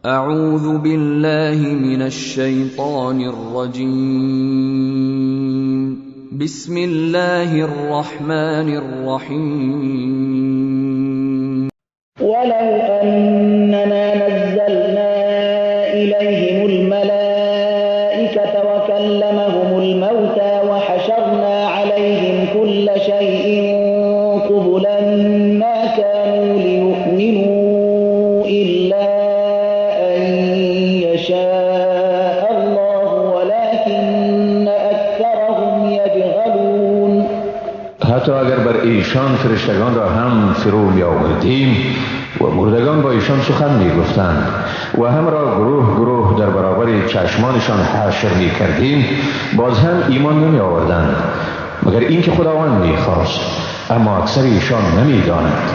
اعوذ بالله من الشیطان الرجیم. بسم الله الرحمن الرحیم. ولو اننا نزلنا الیهم الملائکة وکلمهم الموتى وحشرنا علیهم كل شیء قبلا ما كانوا لیؤمنوا الا ان یشاء الله ولكن اکثرهم یجهلون. حتی اگر بر ایشان فرشتگان را هم فرو می آوردیم و مردگان با ایشان سخن می گفتند و هم را گروه گروه در برابر چشمانشان حشر می کردیم، باز هم ایمان نمی آوردند مگر اینکه خداوند می خواست، اما اکثر ایشان نمی دانند.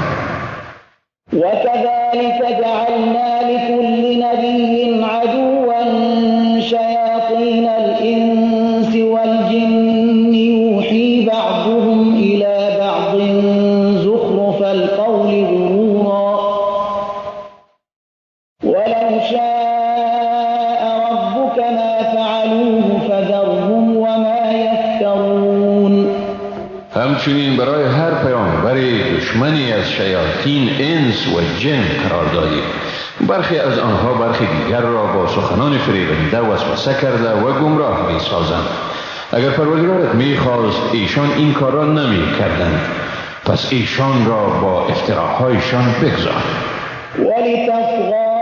وكذلك جعلنا لكل نبي عدوا شياطين الإنس والجن يوحي بعضهم إلى بعض زخرف القول غرورا ولو شاء ربك ما فعلوه فذرهم وما يفترون. همچنین برای هر پیامبر دشمنی از شیاطین انس و جن قرار دادیم. برخی از آنها برخی دیگر را با سخنان فریبنده وسوسه کرده و گمراه می سازند. اگر پروردگارت می خواست ایشان این کار را نمی کردند، پس ایشان را با افتراهایشان بگذار. ولتصغى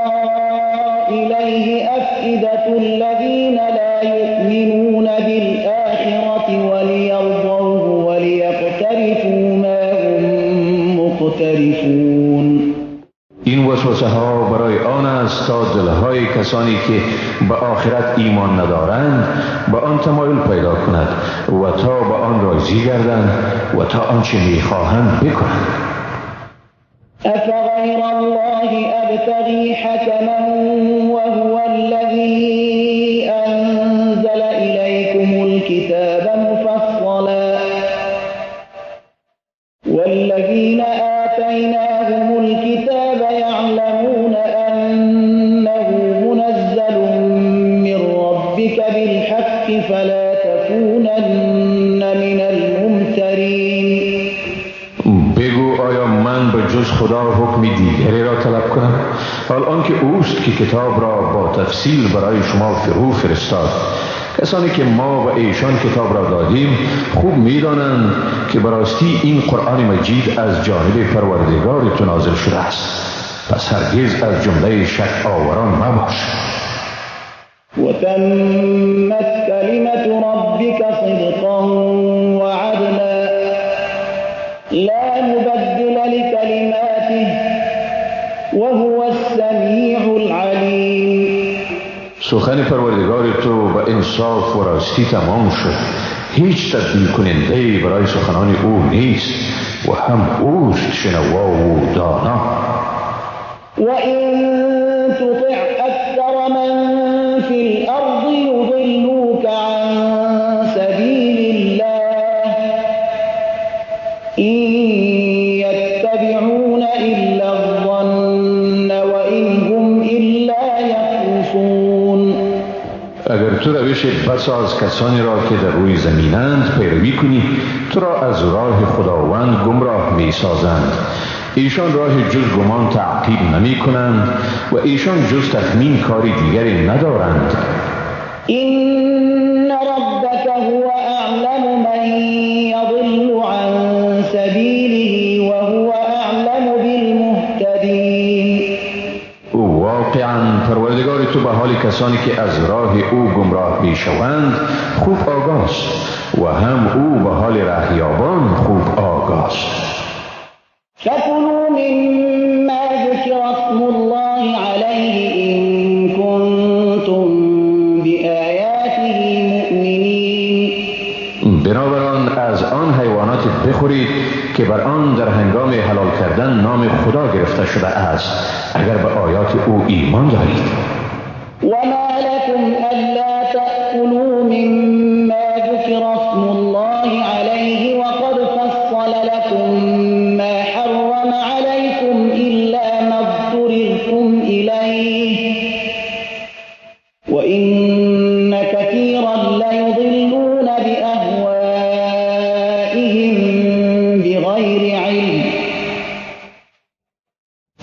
إليه أفئدة الذين لا يؤمنون بالآخرة وليرضوه وليقترفوا ما هم مقترفون. این وسوسه ها برای آن است تا دلهای کسانی که به آخرت ایمان ندارند به آن تمایل پیدا کند و تا به آن راضی گردند و تا آنچه میخواهند بکنند. أفغير الله أبتغي حكما وهو الذي أنزل إليكم الكتاب مفصلا والذين آتيناهم الكتاب يعلمون أنه منزل من ربك بالحق فلا تكونن من الممترين. بگو آیا من به جز خدا حکم دیگری را طلب کنم؟ حال آنکه اوست که کتاب را با تفصیل برای شما فرو فرستاد. کسانی که ما و ایشان کتاب را دادیم خوب می‌دانند که براستی این قرآن مجید از جانب پروردگار تو نازل شده است، پس هرگز از جمله شک آوران مباش. وتمت کلمة ربک صدقا وعدلا لا مبدل لکلماته وهو السمیع العلیم. سخن پروردگار تو به انصاف و راستی تمام شد، هیچ تبدیل کننده برای سخنان او نیست و هم اوست شنوا و دانا. و این تطع اکثر من فی الارض یضلوک عن سبیل الله این یتبعون الا الظن وان هم الا یخرصون. اگر تو روش بسا از کسانی را که در روی زمینند پیروی کنی، تو را از راه خداوند گمراه می سازند. ایشان راه جز گمان تعقیب نمی کنند و ایشان جز تخمین کاری دیگری ندارند. این ربک هو اعلم من یضل عن سبیله و هو اعلم بالمهتدین. او واقعا پروردگار تو به حال کسانی که از راه او گمراه می شوند خوب آگاست و هم او به حال رهیابان خوب آگاست. فکلوا مما ذکر اسم الله علیه إن کنتم بآیاته مؤمنین. بنابراین از آن حیوانات بخورید که بر آن در هنگام حلال کردن نام خدا گرفته شده است، اگر به آیات او ایمان دارید. وما لكم ألا تأكلوا مما ذكر اسم الله عليه وقد فصل لكم ما حرم عليكم إلا ما اضطررتم إليه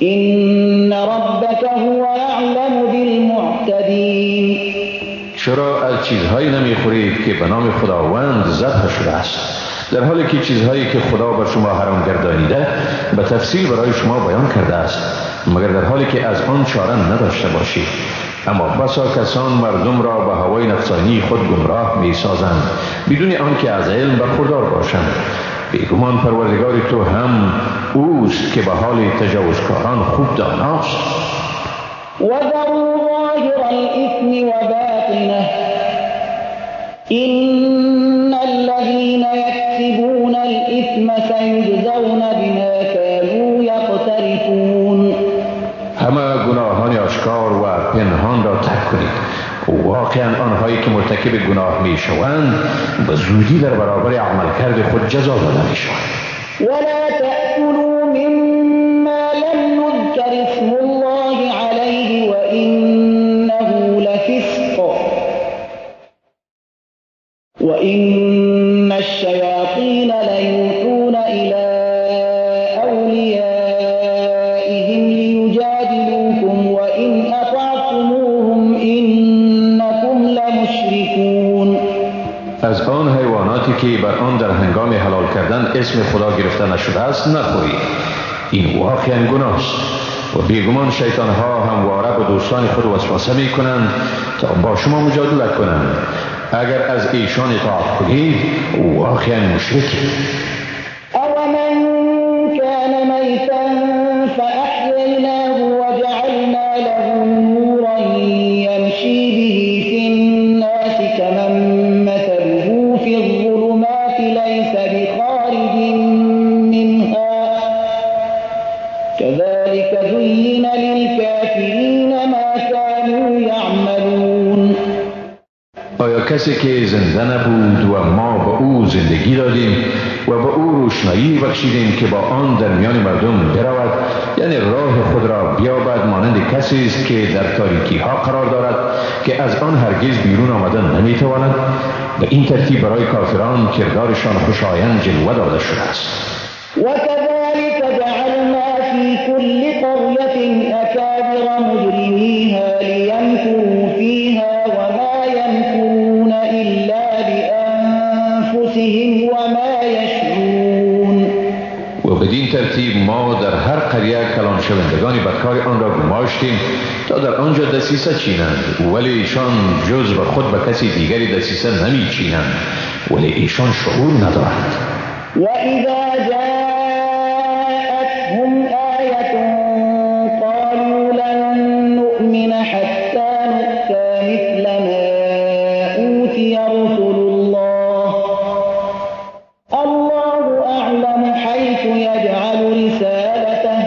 إن ربك هو أعلم بالمعتدين. چرا از چیزهایی نمیخورید که به نام خداوند ذبح شده است، در حالی که چیزهایی که خدا بر شما حرام گردانیده به تفصیل برای شما بیان کرده است، مگر در حالی که از آن چاره نداشته باشید. اما بسا کسان مردم را به هوای نفسانی خود گمراه می سازند بدون آنکه از علم برخوردار باشند. بیگمان پروردگار تو هم اوست که به حال تجاوزکاران خوب داناست. وذروا ظاهر الإثم وباطنه إن الذين يكسبون الإثم سيجزون بما كانوا يقترفون. همه گناهان آشکار و پنهان را ترک کنید. واقعا آنهایی که مرتکب گناه می شوند به زودی در برابر عملکرد خود جزا داده می شوند. ولا تأكلوا مما لم يذكر اسم الله عليه وإنه لفسق وإن الشياطين ليوحون إلى أوليائهم ليجادلوكم وإن أطعتموهم إنكم لمشركون. از آن حیواناتی که بر آن در هنگام حلال کردن اسم خدا گرفته نشده است نخورید. این واقعا گناه است و بیگمان شیطان ها همواره به دوستان خود وسوسه می کنند تا با شما مجادله کنند. اگر از ایشان اطاعت کنید واقعا مشرکید. أومن كان ميتا فأحييناه وجعلنا له نورا يمشي به في الناس كمن مثله في الظلمات ليس بخارج منها كذلك زين للكافرين ما كانوا يعملون. آیا کسی که زنده نبود و ما به او زندگی دادیم و به او روشنایی بخشیدیم که با آن در میان مردم برود، یعنی راه خود را بیابد، مانند کسی است که در تاریکی ها قرار دارد که از آن هرگز بیرون آمدن نمیتواند؟ به این ترتیب برای کافران کردارشان خوشایند جلوه داده شده است. وكذلك جعلنا في كل قرية أكابر مجرميها ليمكروا فيها وما يمكرون إلا بأنفسهم وما يشعرون. و بدین ترتیب ما در هر قریه کلان شوندگان بدکار آن را گماشتیم تا در آنجا دسیسه چینند، ولی ایشان جز به خود به کسی دیگری دسیسه نمی چینند، ولی ایشان شعور ندارند. وإذا جاءتهم آية قالوا لن نؤمن حتى نؤتى مثل ما أوتي رسل الله الله أعلم حيث يجعل رسالته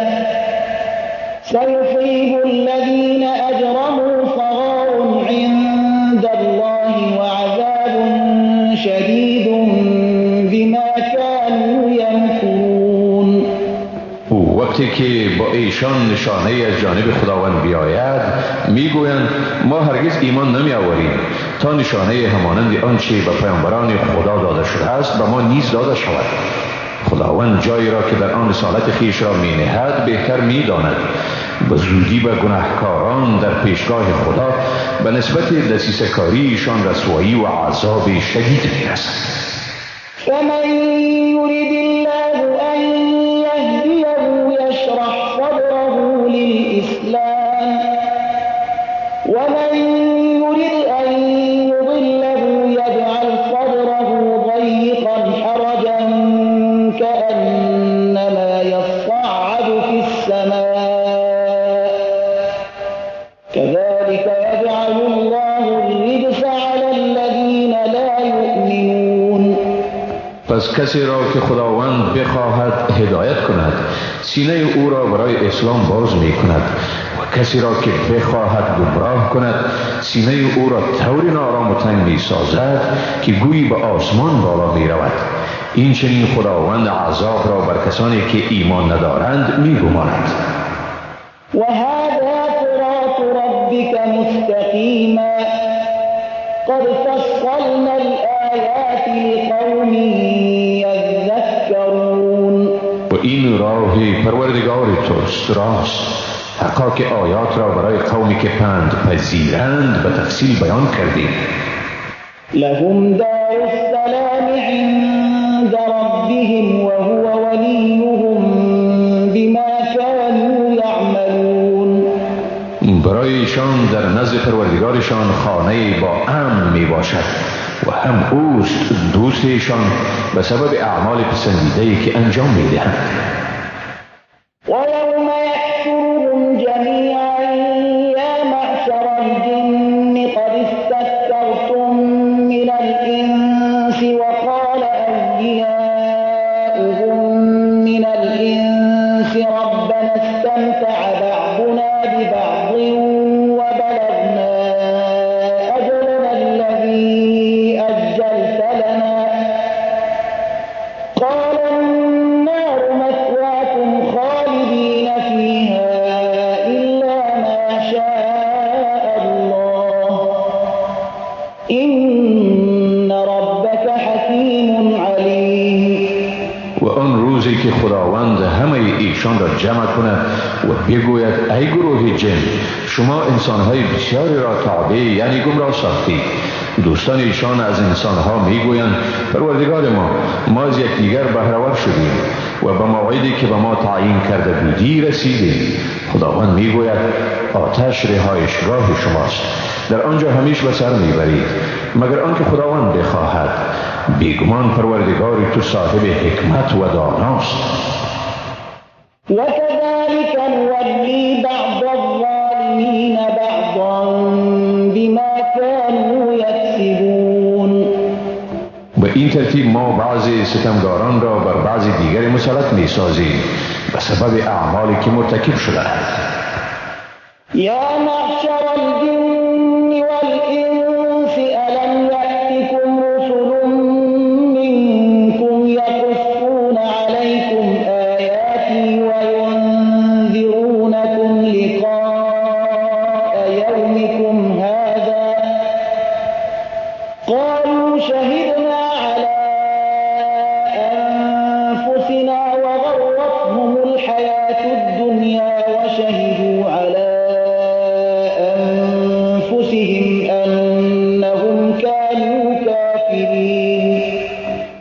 سيصيب الذين أجرموا صغار عند الله وعذاب شديد بما كانوا يمكرون. وقتی که با ایشان نشانه از جانب خداوند بیاید میگویند ما هرگز ایمان نمی آوریم تا نشانه همانند آنچه به پیامبران خدا داده شده است به ما نیز داده شود. خداوند جایی را که در آن رسالت خویش را می نهد بهتر می داند. به زودی به گناهکاران در پیشگاه خدا به نسبت دسیسه کاری ایشان رسوایی و عذاب شدید می رسد. فمن يرد الله أن يهديه يشرح صدره للإسلام ومن يرد أن يضله يجعل صدره ضيقا حرجا كأنما يصعد في السماء كذلك يجعل الله الرجس على الذين لا يؤمنون. پس کسی را که خداوند بخواهد هدایت کند سینه او را برای اسلام باز می کند و کسی را که بخواهد گمراه کند سینه او را طوری نارام و تنگ می سازد که گویی به آسمان بالا می رود. این چنین خداوند عذاب را بر کسانی که ایمان ندارند می گمارد. وهذا صراط ربك مستقیما قد فصلنا الآیات لقوم یذکرون. و این این راه پروردگار توست راست، حقا که آیات را برای قومی که پند پذیرند به تفصیل بیان کردیم. لهم دار السلام عند ربهم وهو ولیهم بما كانوا یعملون. برای ایشان در نزد پروردگارشان خانه با امن می باشد و هم اوست دوست ایشان به سبب اعمال پسندیده‌ای که انجام میدهند. و یوم یحشرهم جمیعا یا معشر الجن قد استکثرتم من الانس وقال اولیاؤهم من الانس ربنا استمتع بعضنا ببعض وبلغنا اجلنا الذی اجلت لنا قال النار مثواكم خالدین فیها الا ما شاء الله ان ربک حکیم علیم. و آن روزی که خداوند همه ایشان را جمع کند و بگوید ای گروه جن، شما انسانهای بسیاری را تابع یعنی گمراه ساختید. دوستان ایشان از انسانها میگویند پروردگار ما، ما از یکدیگر بهره‌ور شدیم و به موعدی که به ما تعیین کرده بودی رسیدیم. خداوند میگوید آتش رهایشگاه شماست، در آنجا همیش به سر میبرید مگر آنکه خداوند بخواهد. بیگمان پروردگار تو صاحب حکمت و داناست. وكذلك نولي بعض الظالمين بعضا بما كانوا يكسبون. به این ترتیب ما بعضی ستمگاران را بر بعضی دیگر مسلط می‌سازیم به سبب اعمالی که مرتکب شدند. یا معشر الجن والإنس ألم يأتكم رسل منكم يقصون عليكم آياتي وينذرونكم لقاء يومكم هذا قالوا شهدنا على أنفسنا وغرتهم الحياة الدنيا وشهدوا على أنفسهم أنهم كانوا كافرين.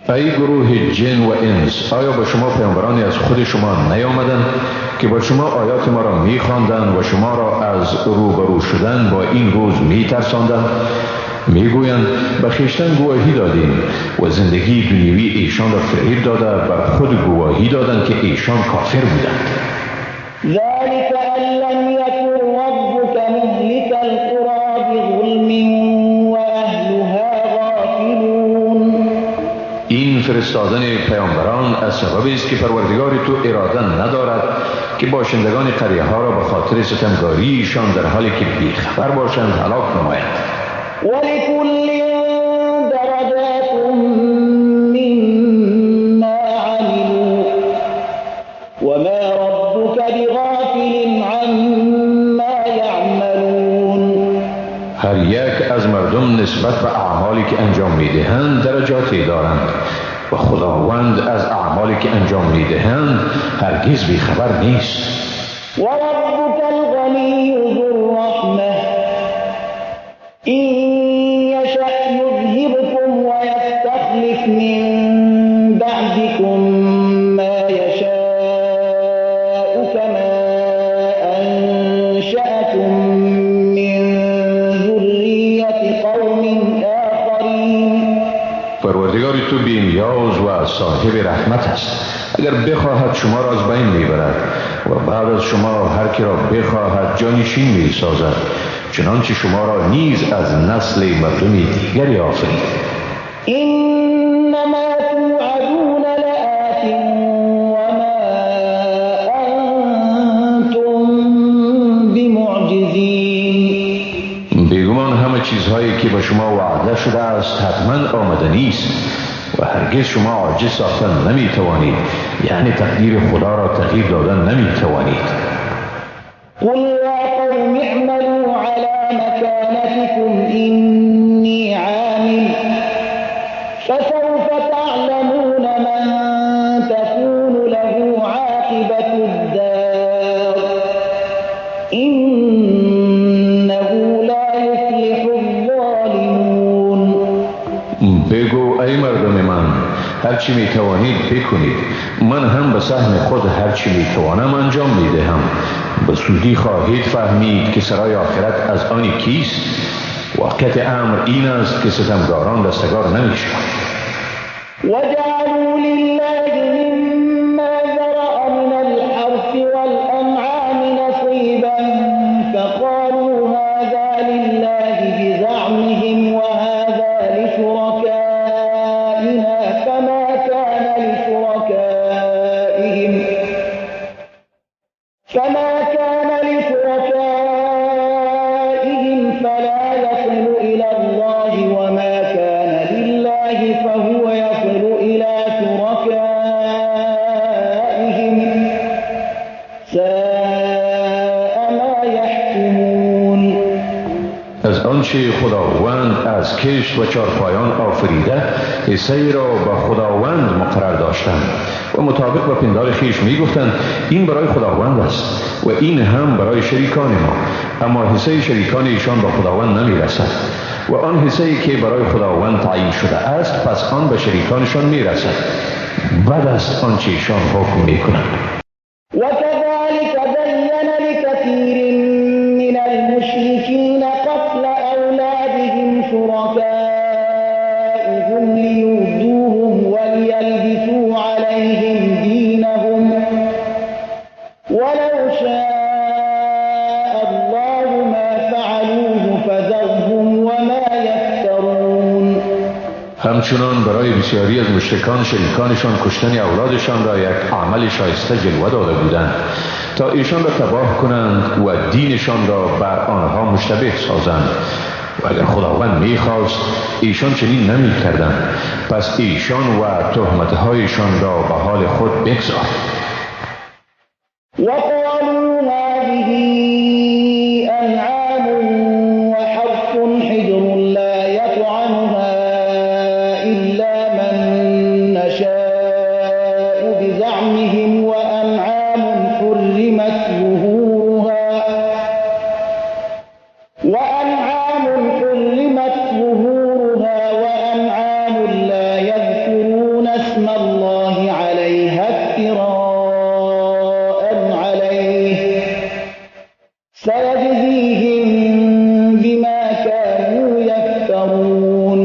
ای گروه جن و انس، آیا با شما پیامبرانی از خود شما نیامدند که با شما آیات ما را می‌خواندند و شما را از روبرو شدن با این روز می‌ترساندند؟ میگویند به خویشتن گواهی دادیم و زندگی دنیوی ایشان را فریب داده بر خود گواهی دادند که ایشان کافر بودند. ذلك ان لم يكن ربك مهلك القرى بظلم واهلها غافلون. این فرستادن پیامبران از سبب است که پروردگار تو اراده ندارد که باشندگان قریه ها را به خاطر ستمگاری ایشان در حالی که بیخبر باشند هلاک نماید. ولكل درجات مما عملوا وما ربك بغافل عما يعملون. هر یک از مردم نسبت به اعمالی که انجام میدهند درجاتی دارند و خداوند از اعمالی که انجام میدهند هرگز بیخبر نیست. وربك الغنی ذو الرحمة إن يشأ يذهبكم ويستخلف من بعدكم ما يشاء كما أنشأكم من ذرية قوم آخرين. پروردگار تو بی‌نیاز و صاحب رحمت است. اگر بخواهد شما را از بین میبرد و بعد از شما هر کی را بخواهد جانشین میسازد، چنانچه شما را نیز از نسل مردم دیگری آفرید. انما توعدون لآت وما انتم بمعجزین. بیگمان همه چیزهایی که به شما وعده شده است حتما آمدنی است و هرگز شما عاجز ساختن نمیتوانید، یعنی تقدیر خدا را تغییر دادن نمیتوانید. قل یا قوم اعملوا على مكانتكم إني عامل فسوف تعلمون من تكون له عاقبة عاقبة الدار إنه لا يفلح الظالمون. بگو ای مردم من، هرچی می توانید بکنید، من هم به سهم خود هرچی می توانم انجام می دهم. به زودی خواهید فهمید که سرای آخرت از آن کیست. واقعیت امر این است که ستمگاران رستگار نمیشوند. وجعلوا لله مما ذرأ من الحرث والأنعام نصيبا فقالوا هذا لله بزعمهم وهذا لشركائنا فما كان لشركائهم فلا يصل إلى الله وما كان لله فهو يصل إلى شركائهم ساء ما يحكمون. از آنچه خداوند از کشت و چارپایان آفریده حصه‌ای را به خداوند مقرر داشتند و مطابق با پندار خویش میگفتند این برای خداوند است و این هم برای شریکان ما، اما حصه شریکان ایشان به خداوند نمیرسد و آن حصه‌ای که برای خداوند تعیین شده است پس آن به شریکانشان میرسد. بد است آنچه ایشان حکم میکنند. وكذلك زين لكثير من المشركين قتل أولادهم شركاؤهم ليردوهم وليلبسوا عليهم دينهم ولو شاء الله ما فعلوه فذرهم وما يفترون. همچنان برای بسیاری از مشرکان شریکانشان کشتن اولادشان را یک عمل شایسته جلوه داده بودند تا ایشان را تباه کنند و دینشان را بر آنها مشتبه سازند، و اگر خداوند میخواست ایشان چنین نمیکردند. پس ایشان و تهمتهایشان را به حال خود بگذار. وقالوا هذه أنعام وحرث حجر لا يطعمها إلا من نشاء بزعمهم وأنعام حرمت ظهورها وأنعام لا يذكرون اسم الله عليها افتراء عليه سيجزيهم بما كانوا يفترون.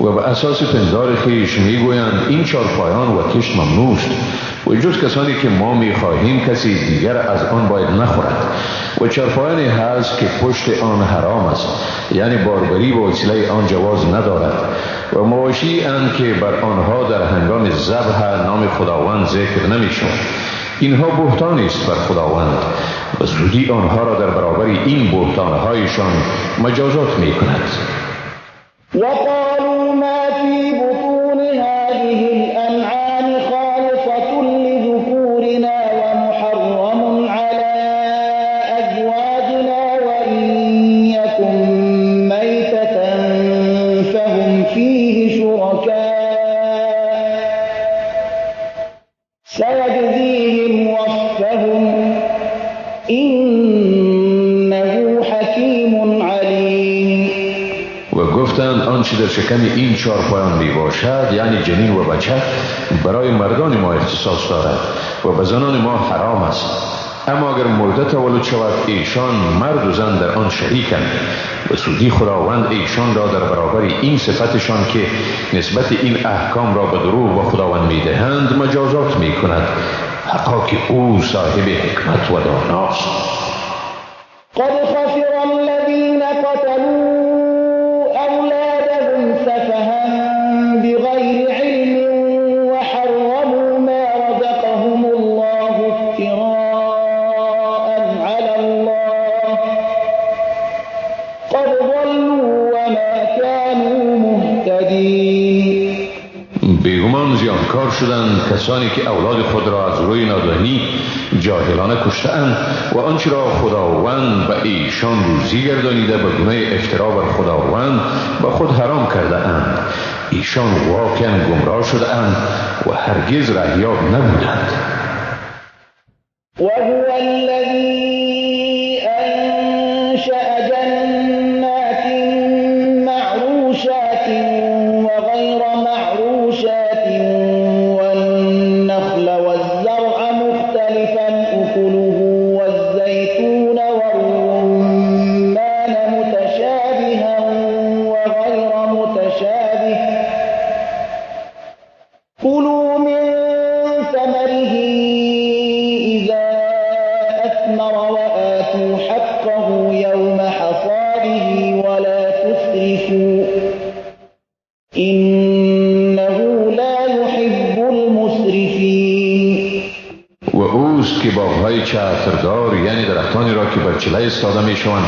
و به اساس پندار خویش میگویند این چارپایان و کشت ممنوع است و جز کسانی که ما میخواهیم کسی دیگر از آن باید نخورد، و چارپایانی هست که پشت آن حرام است، یعنی باربری با وسیله آن جواز ندارد، و مواشی اند که بر آنها در هنگام ذبح نام خداوند ذکر نمیشود. اینها بهتانی است بر خداوند و زودی آنها را در برابر این بهتانهایشان مجازات میکند. وقالوا ما في بطون هذه الأنعام خالصة لذكورنا ومحرم على أزواجنا وإن يكن ميتة فهم فيه شركاء سيجزيهم وصفهم إنه حكيم عليم. و گفتند آنچه در شکم این چارپایان می باشد، یعنی جنین و بچه، برای مردان ما اختصاص دارد و به زنان ما حرام است، اما اگر مرده تولد شود ایشان مرد و زن در آن شریکند. به زودی خداوند ایشان را در برابر این صفتشان که نسبت این احکام را به دروغ و خداوند میدهند مجازات میکند، حقا که او صاحب حکمت و داناست. قد خسر الذين قتلوا أولادهم سفها بغير علم وحرموا ما رزقهم الله افتراء على الله قد ضلوا وما كانوا مهتدين. بیگمان زیانکار شدند کسانی که اولاد خود را از روی نادانی جاهلانه کشته‌اند و آنچه را خداوند به ایشان روزی گردانیده به گناه افترا بر خداوند به خود حرام کرده اند. ایشان واقعا گمراه شده اند و هرگز رهیاب نبودند. وهو الذي أنشأ جنات معروشات وغير معروشات والنخل والزرع مختلفا أكله والزيتون والرمان متشابها وغير متشابه كلوا من ثمره إذا أثمر وآتوا حقه يوم حصاده ولا تسرفوا إنه لا يحب المسرفين. و اوست که باغ‌های چتردار یعنی درختانی را که بر چله ایستاده میشوند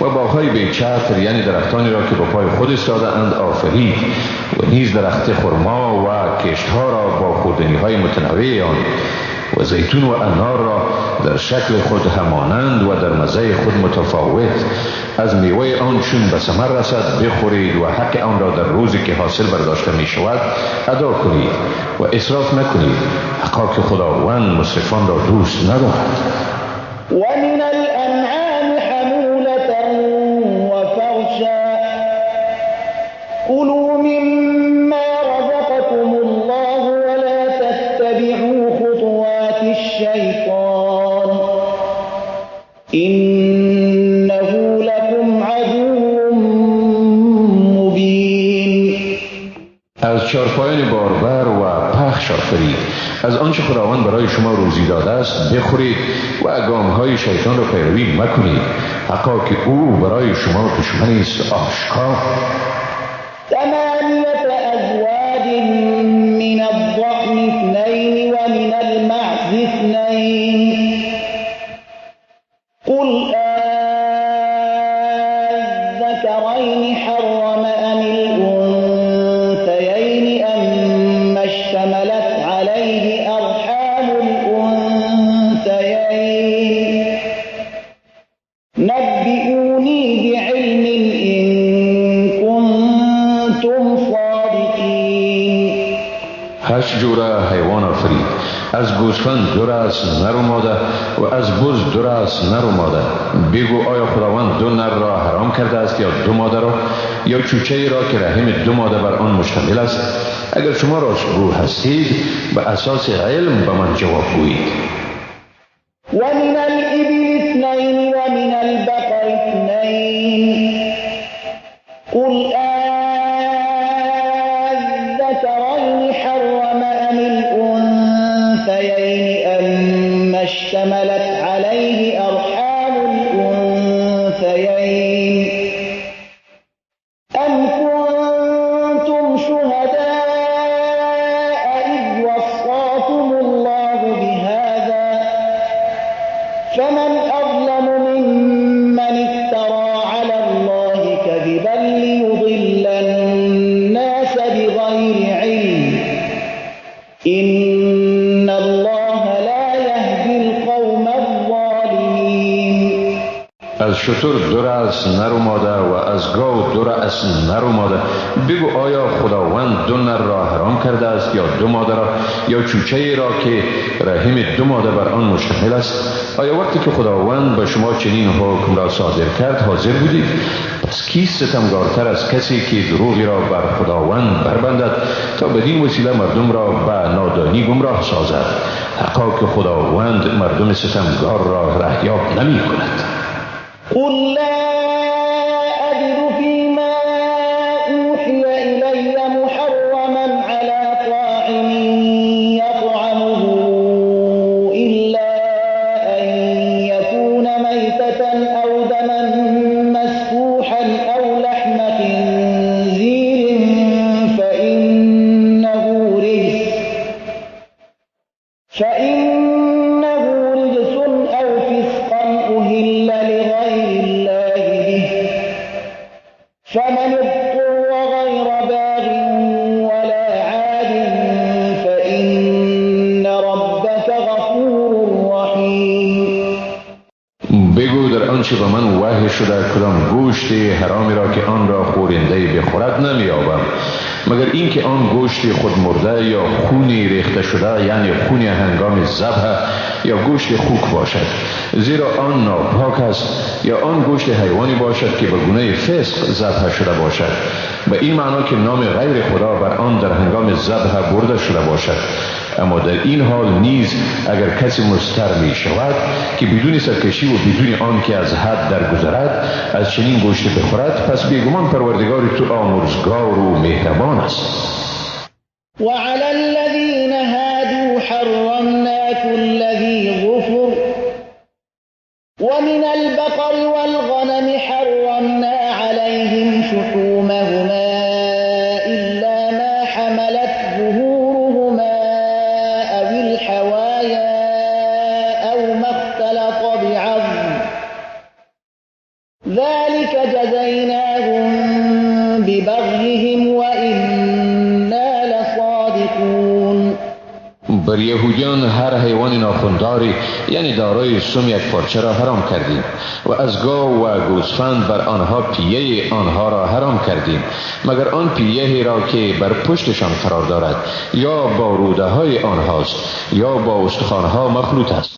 و باغ‌های بی چتر یعنی درختانی را که با پای خود ایستاده اند آفرید و نیز درخت خرما و کشتها را با خوردنی‌های متنوع آن و زیتون و انار را در شکل خود همانند و در مزه خود متفاوت از میوه آن چون به ثمر رسد بخورید و حق آن را در روزی که حاصل برداشته می شود ادا کنید و اسراف نکنید، حقا که خداوند مسرفان را دوست ندارد. ومن الأنعام حمولة وفرشا كلوا مما رزقكم الله ولا تتبعوا خطوات الشيطان إنه لكم عدو مبين. از چارپایان باربر و پخش آفرید، از آنچه خداوند برای شما روزی داده است بخورید و گام‌های شیطان را پیروی مکنید، حقا که او برای شما دشمنی است آشکار. ثمانية أزواج من الضأن اثنين ومن المعز اثنين قل أذكرين حرم أم الأنثيين أما اشتملت عليه أرحام الأنثيين نبئوني بعلم إن كنتم صادقين. 8 جوره حیوان آفرید، از گوسفند 2 رأس نر و ماده و از بز 2 رأس نر و ماده. بگو آیا خداوند 2 نر را حرام کرده است یا 2 ماده را، یا چوچه ای را که رحم 2 ماده بر آن مشتمل است؟ اگر شما راستگو هستید به اساس علم به من جواب گویید. ومن الإبل اثنين ومن البقر اثنين قل أذكرين حرم أم الأنثيين أما اشتملت عليه أرحام الأنثيين أم كنتم شهداء إذ وصاكم الله بهذا فمن أظلم ممن افترى على الله كذبا ليضل الناس بغير علم إن الله لا يهدي القوم الظالمين. از شتر 2 رأس نر و ماده و از گاو 2 رأس نر و ماده. بگو آیا خداوند 2 نر را حرام کرده است یا 2 ماده را، یا چوچه ای را که رحم 2 ماده بر آن مشتمل است؟ آیا وقتی که خداوند به شما چنین حکم را صادر کرد حاضر بودید؟ پس کیست ستمگارتر از کسی که دروغی را بر خداوند بربندد تا بدین وسیله مردم را به نادانی گمراه سازد؟ حقا که خداوند مردم ستمگار را رهیاب نمی کند. قل لا أجد فيما أوحي إلي محرما على طاعم يطعمه إلا أن يكون ميتة أو دما مسفوحا أو لحم خنزير فإنه رجس أو فسقا أهل لغير الله آنچه به من وحی شده کدام گوشت حرامی را که آن را خورنده بخورد نمی‌یابم، مگر اینکه آن گوشت خود مرده یا خونی ریخته شده، یعنی خون هنگام ذبح یا گوشت خوک باشد، زیرا آن ناپاک است، یا آن گوشت حیوانی باشد که به گونه فسق ذبح شده باشد، به این معنا که نام غیر خدا بر آن در هنگام ذبح برده شده باشد. اما در این حال نیز اگر کسی مضطر می شود که بدون سرکشی و بدون آن که از حد درگذرد از چنین گوشت بخورد، پس بیگمان پروردگار تو آمرزگار و مهربان است. وعلى الذين هادوا حرمنا كل ذي ظفر ومن البقر والغنم حرمنا عليهم شحومهما إلا ما حملت ظهورهما أو الحوايا أو ما اختلط بعظم ذلك جزيناهم ببغيهم وإنا لصادقون. بر یهودیان هر حیوان ناخونداری یعنی دارای سم یک پارچه را حرام کردیم و از گاو و گوسفند بر آنها پیه آنها را حرام کردیم، مگر آن پیه را که بر پشتشان قرار دارد یا با روده های آنهاست یا با استخوانها مخلوط است.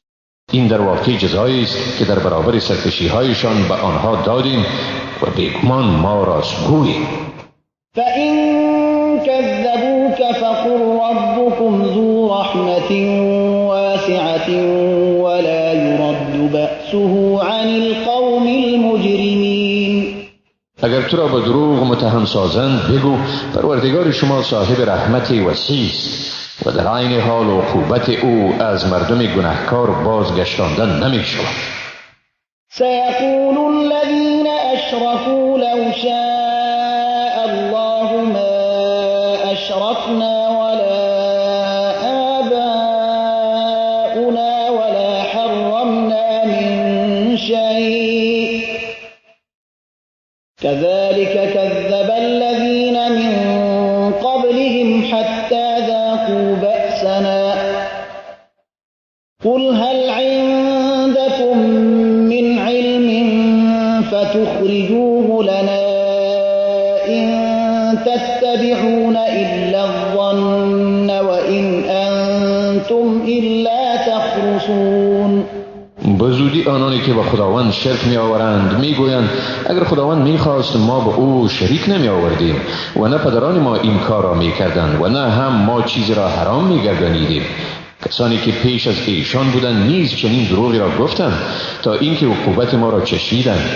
این در واقع جزایی است که در برابر سرکشی هایشان به آنها دادیم و بیگمان ما راستگوییم. فإن كذبوك فقل ربكم ذو رحمة واسعة ولا يرد بأسه عن القوم المجرمين. اگر تو را به دروغ متهم سازند بگو پروردگار شما صاحب رحمت وسیع است و در عین حال عقوبت او از مردم گناهکار بازگشتاندن نمی شود. سيقول الذين أشركوا لو شاء الله ما أشركنا ولا آباؤنا ولا حرمنا من شيء كذلك كذب الذين من قبلهم حتى ذاقوا بأسنا قل هل عندكم من علم فتخرجوه لنا إن تتبعون إلا الظن وإن أنتم إلا تخرصون. به زودی آنانی که به خداوند شرک می آورند می گویند اگر خداوند می خواست ما به او شریک نمی آوردیم و نه پدران ما این کار را می کردند و نه هم ما چیزی را حرام می گردانیدیم. کسانی که پیش از ایشان بودند نیز چنین دروغی را گفتند تا اینکه عقوبت ما را چشیدند.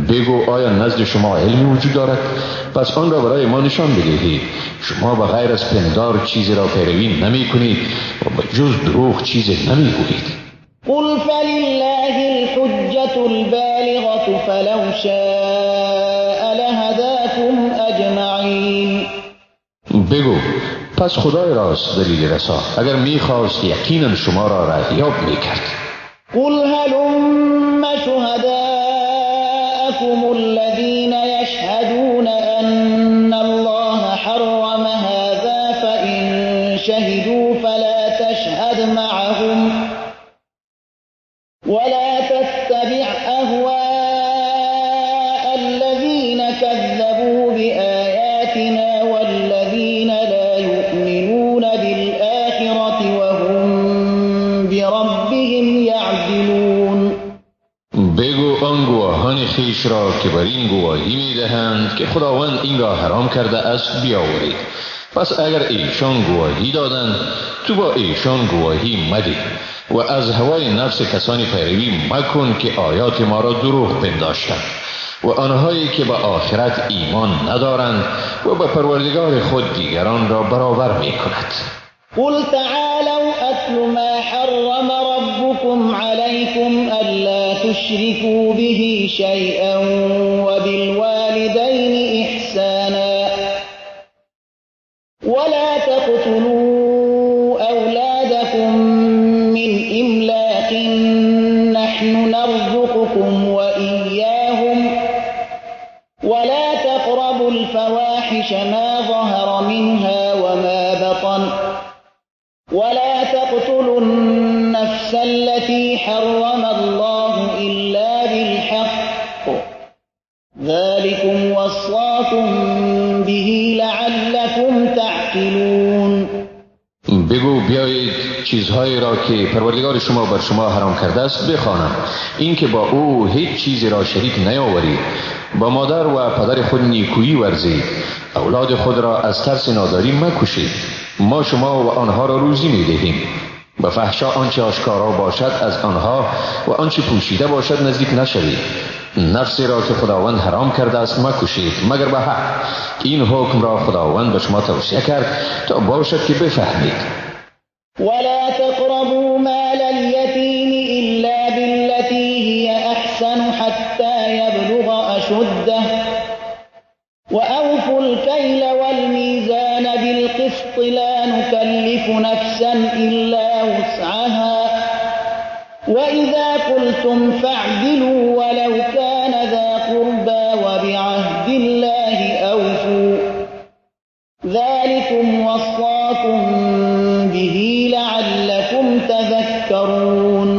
بگو آیا نزد شما علمی وجود دارد؟ پس آن را برای ما نشان بدهید. شما به غیر از پندار چیزی را پیروی نمی کنید و به جز دروغ چیزی نمی گویید. قل فلله الحجة البالغة فلو شاء لهداكم أجمعين. بگو پس خدای راست دلیل رسا، اگر میخواست یقینا شما را رهیاب میکرد. قل هلم شهداءكم الذين يشهدون أن الله حرم هذا فإن شهدوا فلا تشهد معهم ولا تتبع أهواء الذين كذبوا بآياتنا والذين لا يؤمنون بالآخرة وهم بربهم يعدلون. بگو آن گواهان خویش را که بر این گواهی می‌دهند که خداوند این را حرام کرده است بیاورید. پس اگر ایشان گواهی دادند تو با ایشان گواهی مده و از هوای نفس کسانی پیروی مکن که آیات ما را دروغ پنداشتند و آنهایی که به آخرت ایمان ندارند و به پروردگار خود دیگران را برابر می کند. قل تعالوا أتل ما حرم ربكم عليكم ألا تشركوا به شيئا وبالوالدين إحسانا ولا تقتلوا أولادكم من إملاق نحن نرزقكم وإياهم ولا تقربوا الفواحش ما ظهر منها وما بطن ولا تقتلوا النفس التي حرم الله إلا بالحق بالحق ذلكم وصاكم به لعلكم تعقلون. بگو بیایید چیزهایی را که پروردگار شما بر شما حرام کرده است بخوانم، اینکه با او هیچ چیزی را شریک نیاورید، با مادر و پدر خود نیکویی ورزید، اولاد خود را از ترس ناداری مکشید، ما شما و آنها را روزی میدهیم. به فحشا آنچه آشکارا باشد از آنها و آنچه پوشیده باشد نزدیک نشوید. نفسی را که خداوند حرام کرده است مکشید مگر به حق. این حکم را خداوند به شما توصیه کرد تا باشد که بفهمید. ولا تقربوا مال اليتيم إلا بالتي هي أحسن حتى يبلغ أشده وأوفوا الكيل والميزان بالقسط لا نكلف نفسا إلا وسعها وإذا قلتم فاعدلوا ولو كان ذا قربى وبعهد الله أوفوا ذلكم وصاكم به لعلكم تذكرون.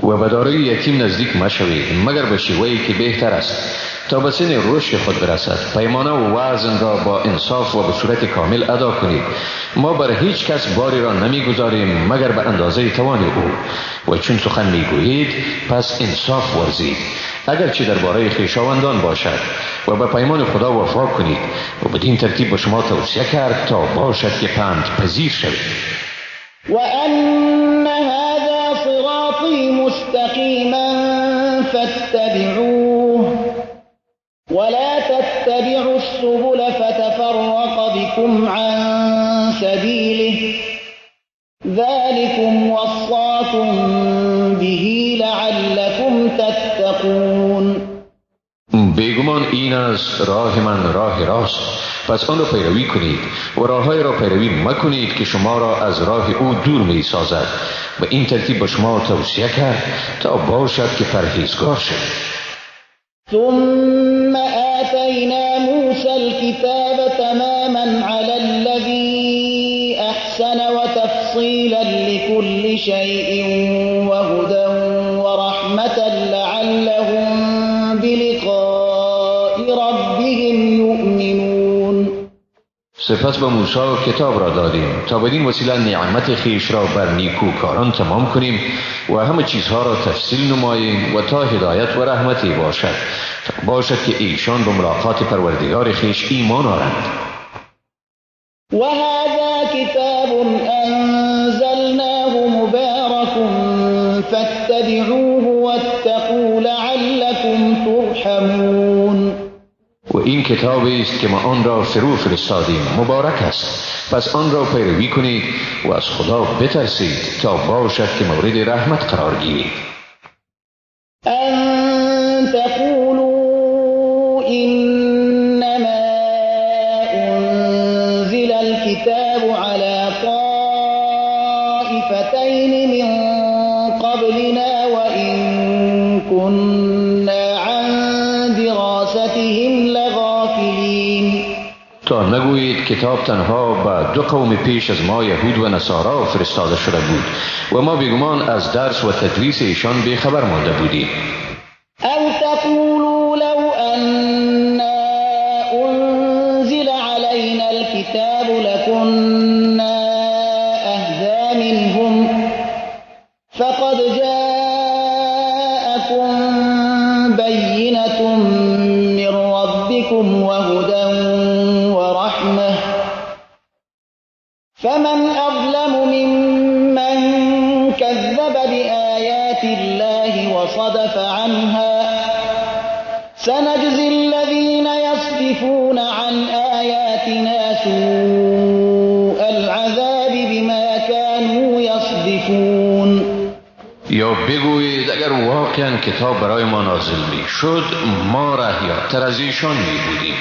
و به دارای یتیم نزدیک مشوید مگر به شیوه‌ای که بهتر است تا به سن رشد خود برسد. پیمانه و وزن را با انصاف و به صورت کامل ادا کنید. ما بر هیچ کس باری را نمیگذاریم مگر به اندازه توان او. و چون سخن میگویید پس انصاف ورزید، اگرچه درباره خویشاوندان باشد، و به پیمان خدا وفا کنید. و بدین ترتیب به شما توصیه کرد تا باشد که پند پذیر شوید. وأن هذا صراطي مستقيما فاتبعوه ولا تتبعوا السبل فتفرق بكم عن سبيله ذلكم وصاكم به لعلكم تتقون. بیگمان این است راه من، راه راست، پس آن را پیروی کنید و راههای را پیروی مکنید که شما را از راه او دور می سازد. و این ترتیب به شما توصیه کرد تا باشد که پرهیزگار شوید. ثم آتینا موسى الكتاب تماما على الذي أحسن وتفصيلا لكل شيء وهدى ورحمة لعلهم بلقاء ربهم يؤمنون. سپس به موسی کتاب را دادیم تا بدین وسیله نعمت خویش را بر نیکوکاران تمام کنیم و همه چیزها را تفصیل نماییم و تا هدایت و رحمتی باشد، تا باشد که ایشان به ملاقات پروردگار خویش ایمان آرند. و هذا کتاب انزلناه مبارک فاتبعوه واتقوا لعلكم ترحمون. و این کتابی است که ما آن را فرو فرستادیم، مبارک است، پس آن را پیروی کنید و از خدا بترسید تا باشد که مورد رحمت قرار گیرید. ان تقولوا انما انزل الكتاب على طائفتين من قبلنا وان كنا عن دراستهم لغافلین. تا نگویید کتاب تنها به دو قوم پیش از ما، یهود و نصارا، فرستاده شده بود و ما بیگمان از درس و تدریس ایشان بیخبر مانده بودیم. او تقولوا لو أنا انزل علينا الكتاب لكنا اهدى منهم فقد جاءكم بينة من ربكم وهدى ورحمة فمن أظلم ممن كذب بآيات الله وصدف عنها سنجزي الذين يصدفون عن آياتنا سوء العذاب بما كانوا يصدفون. یا بگویید اگر واقعا کتاب برای ما نازل می شد ما رهیاتر از ایشان می بودیم.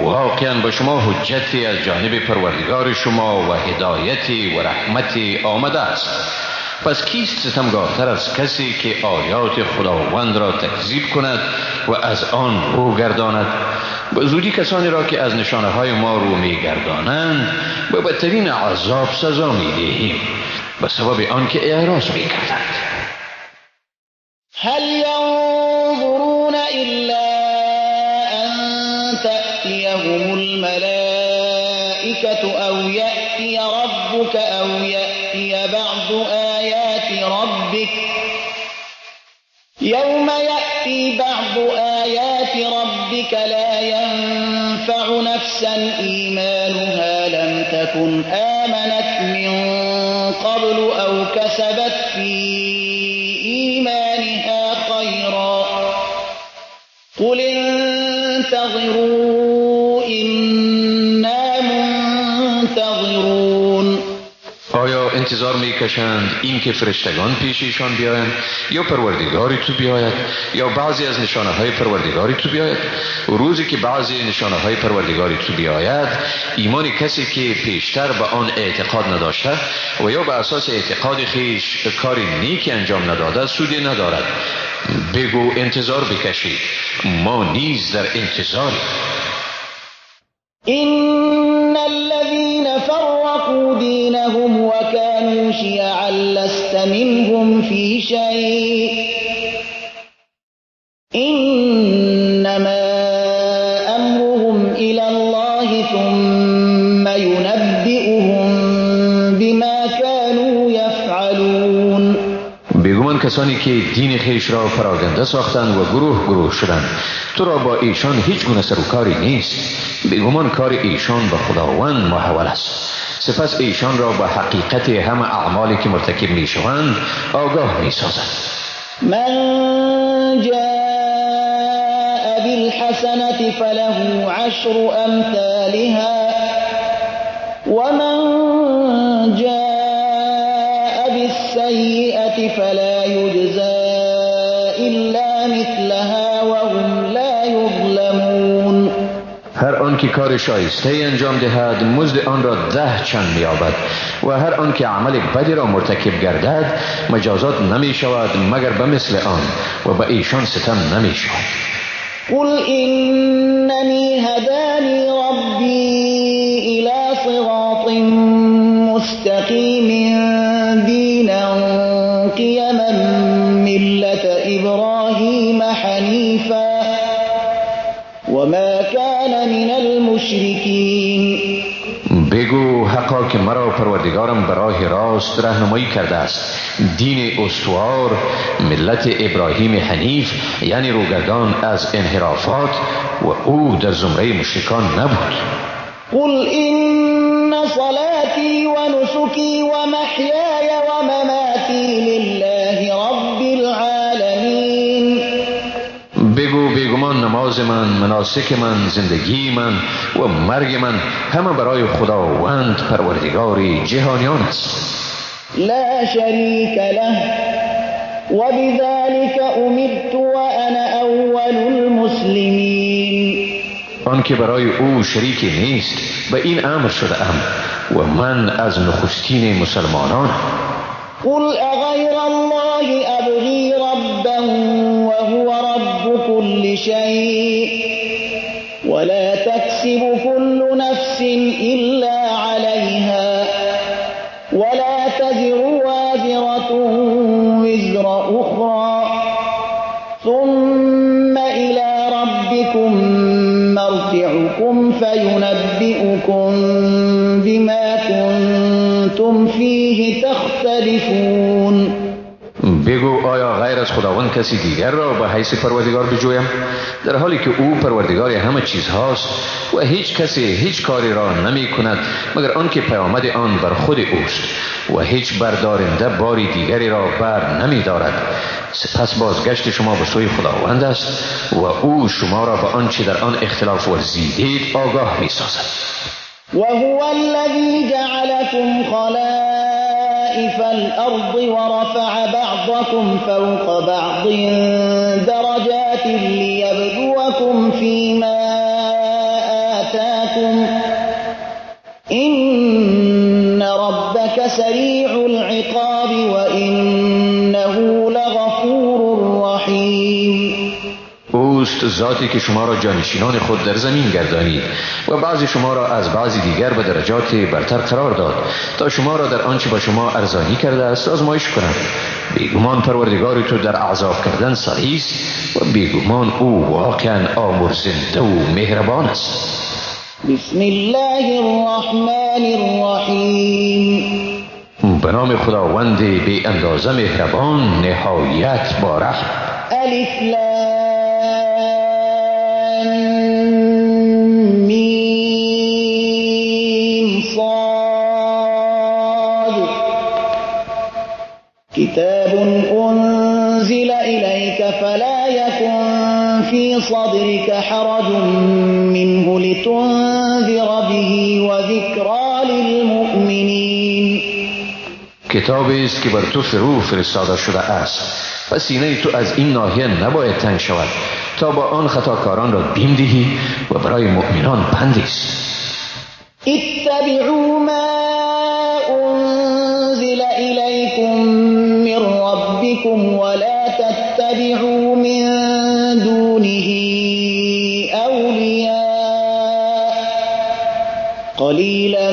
واقعا به شما حجتی از جانب پروردگار شما و هدایتی و رحمتی آمده است. پس کیست ستمگارتر از کسی که آیات خداوند را تکذیب کند و از آن رو گرداند؟ به زودی کسانی را که از نشانه های ما رو می گردانند به بدترین عذاب سزا می دهیم به سبب آنکه اعراض می کردند. هل ينظرون تأتيهم الملائكة أو يأتي ربك أو يأتي بعض آيات ربك يوم يأتي بعض آيات ربك لا ينفع نفسا إيمانها لم تكن آمنت من قبل أو كسبت في إيمانها خيرا قل انتظروا إنا منتظرون. آیا انتظار میکشند این که فرشتگان پیش ایشان بیایند یا پروردگاری تو بیاید یا بعضی از نشانه های پروردگاری تو بیاید؟ روزی که بعضی نشانه های پروردگاری تو بیاید، ایمان کسی که پیشتر به آن اعتقاد نداشته و یا به اساس اعتقاد خویش کاری نیکی انجام نداده سودی ندارد. بگو انتظار بکشید، ما نیز در انتظاریم. إن الذين فرقوا دينهم وكانوا شيعا لست منهم في شيء إنما أمرهم إلى الله ثم ينبئهم بما كانوا يفعلون. بیگمان کسانی که دین خویش را پراگنده ساختند و گروه گروه شدند، تو را با ایشان هیچ گونه سر و کاری نیست. بیگمان کار ایشان به خداوند محول است. سپس ایشان را به حقیقت همه اعمالی که مرتکب میشوند آگاه میسازد. من جاء بالحسنة فله عشر امثالها ومن جاء بالسيئة فلا يجزى إلا مثلها وهم لا يظلمون. هر آن که کار شایسته انجام دهد مزد آن را 10 چند می‌یابد و هر آن که عمل بدی را مرتکب گردد مجازات نمی شود مگر به مثل آن و به ایشان ستم نمی شود. قل إنني هداني ربي إلى صراط مستقيم دينا قيما ملة إبراهيم حنيفا وما كان من المشركين. بگو حقا که مرا پروردگارم به راه راست راهنمایی کرده است، دین استوار، ملت ابراهیم حنیف، یعنی روگردان از انحرافات، و او در زمره مشرکان نبود. قل إن صلاتي ونسكي ومحياي ومماتي لله رب العالمين. بگو بیگمان نماز من، مناسک من، زندگی من و مرگ من همه برای خداوند پروردگار جهانیان است. لا شریک له وبذلك امرت وانا اول المسلمین. آن که برای او شریکی نیست به این امر شده ام و من از نخستین مسلمانان. قل اغیر الله ابغی ربا وهو رب كل شيء ولا تكسب كل نفس إلا عليها ولا تزر وازرة وزر أخرى ثم إلى ربكم مرجعكم فينبئكم بما كنتم فيه تختلفون. بگو آیا غیر از خداوند کسی دیگر را به حیث پروردگار بجویم، در حالی که او پروردگار همه چیز هاست و هیچ کسی هیچ کاری را نمی کند مگر آنکه پیامد آن بر خود اوست و هیچ بردارنده باری دیگری را بر نمی دارد. سپس بازگشت شما به سوی خداوند است و او شما را به آنچه در آن اختلاف ورزیدید آگاه می سازد. وهو الذي جعلكم خلائف الأرض ورفع بعضكم فوق بعض درجات ليبلوكم فيما آتاكم إن ربك سريع العقاب وإنه لغفور رحيم. اوست ذاتی که شما را جانشینان خود در زمین گردانید و بعضی شما را از بعضی دیگر به درجات برتر قرار داد تا شما را در آنچه با شما ارزانی کرده است آزمایش کند. بیگمان پروردگار تو در عذاب کردن سریع است و بیگمان او واقعا آمرزنده و مهربان است. بسم الله الرحمن الرحیم. به نام خداوند بی اندازه مهربان، نهایت با رحم. الف لام میم صاد. کتاب انزل الیک فلا یکن فی صدرک حرج منه لتنذر به وذکری للمؤمنین. کتابی است که بر تو فرو فرستاده شده است و سینه تو از این ناحیه نباید تنگ شود تا با آن خطاکاران را بیم دهی و برای مؤمنان پندی است. اتبعوا ما انزل الیکم من ربکم ولا تتبعوا من دونه اولیاء قلیلا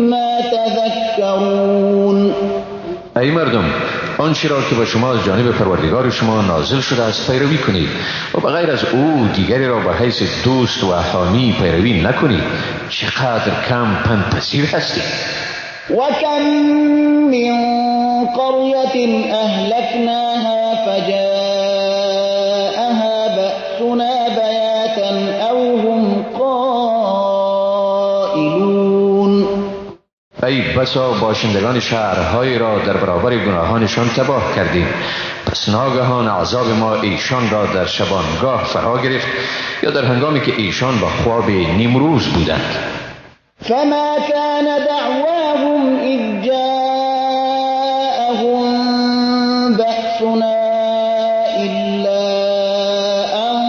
ما تذکرون. ای مردم، آنچه را که به شما از جانب پروردگار شما نازل شده است پیروی کنید و به غیر از او دیگری را به حیث دوست و حامی پیروی نکنید. چقدر کم پندپذیر هستید. و کم من قریة اهلکناها فجاءها بأسنا بیاتا او هم قائلون. ای بسا باشندگان شهرهایی را در برابر گناهانشان تباه کردیم، پس ناگهان عذاب ما ایشان را در شبانگاه فرا گرفت یا در هنگامی که ایشان با خواب نیمروز بودند. فما كان دعواهم اذ جاءهم بأسنا الا ان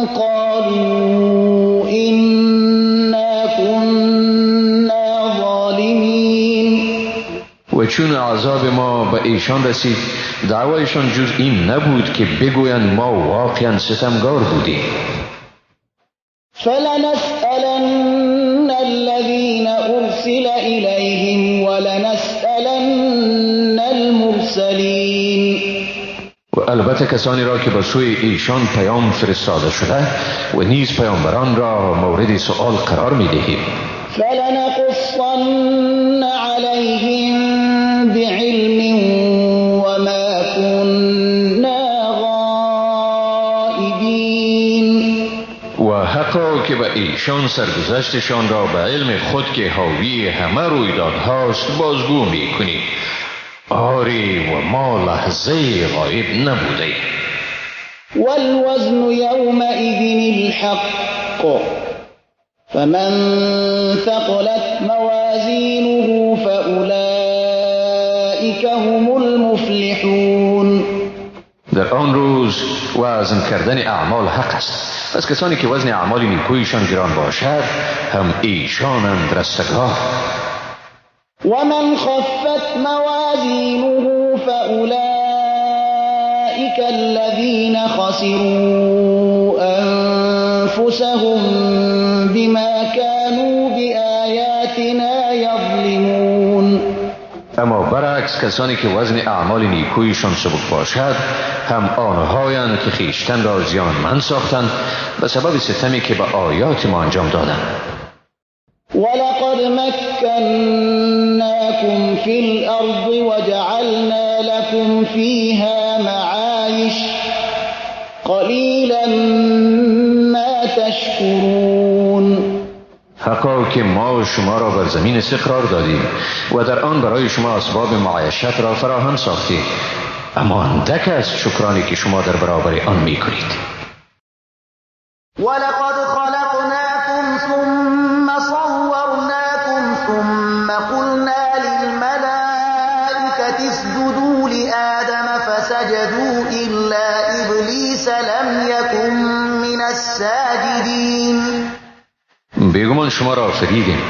قالوا انا كنا ظالمین. و چون عذاب ما به ایشان رسید، دعوایشان جز این نبود که بگویند ما واقعا ستمگار بودیم. فلنسألن الذين أرسل إليهم ولنسألن المرسلين. و البته کسانی را که به سوی ایشان پیام فرستاده شده و نیز پیامبران را مورد سؤال قرار می دهیم. فلنقصن عليهم بعلم وما كنا غائبين. و حقا که به ایشان سرگذشتشان را به علم خود که حاوی همه رویدادهاست بازگو می کنیم. آری و ما لحظه غایب نبوده. والوزن یومئذ الحق فمن ثقلت موازینه فأولئک هم المفلحون. در آن روز وزن کردن اعمال حق است، پس کسانی که وزن اعمال نیکویشان گران باشد هم ایشانند رستگار. ومن خفت موازینه فأولئک الذین خسروا انفسهم بما كانوا بآیاتنا یظلمون. اما برعکس کسانی که وزن اعمال نیکویشان سبک باشد هم آنهایند که خویشتن را زیانمند ساختند به سبب ستمی که به آیات ما انجام دادند. ولقد مكناكم في الأرض وجعلنا لكم فيها معايش قليلا ما تشكرون. حقا که ما شما را بر زمین استقرار دادیم و در آن برای شما اسباب معیشت را فراهم ساختیم، اما اندک است شکرانی که شما در برابر آن میکنید. ولقد خلقناكم ثم صورناكم ثم قلنا للملائكة اسجدوا لآدم فسجدوا إلا إبليس لم يكن من الساجدين. بیگمان شما را آفریدیم،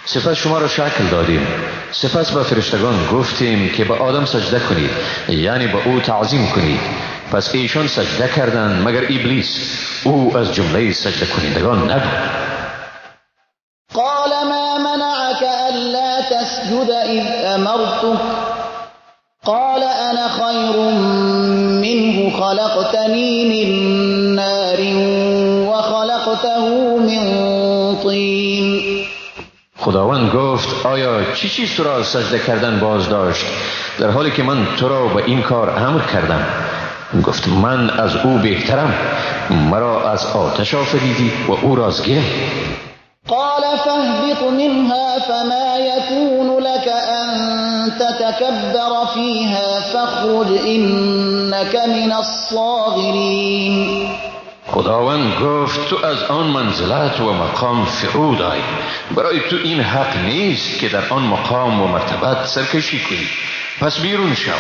سپس شما را شکل دادیم، سپس به فرشتگان گفتیم که به آدم سجده کنید، یعنی به او تعظیم کنید. پس ایشان سجده کردند مگر ابلیس، او از جمله سجده کنندگان نبود. قال ما منعك ألا تسجد إذ أمرتك قال أنا خير منه خلقتني من نار وخلقته من طين. خداوند گفت آیا چی چیز تو را سجده کردن باز داشت در حالی که من تو را به این کار امر کردم؟ گفت من از او بهترم، مرا از آتش آفریدی و او را از گل. قال فاهبط منها فما يكون لك أن تتكبر فيها فاخرج إنك من الصاغرين. خداوند گفت تو از آن منزلت و مقام فرود آی، برای تو این حق نیست که در آن مقام و مرتبت سرکشی کنی، پس بیرون شو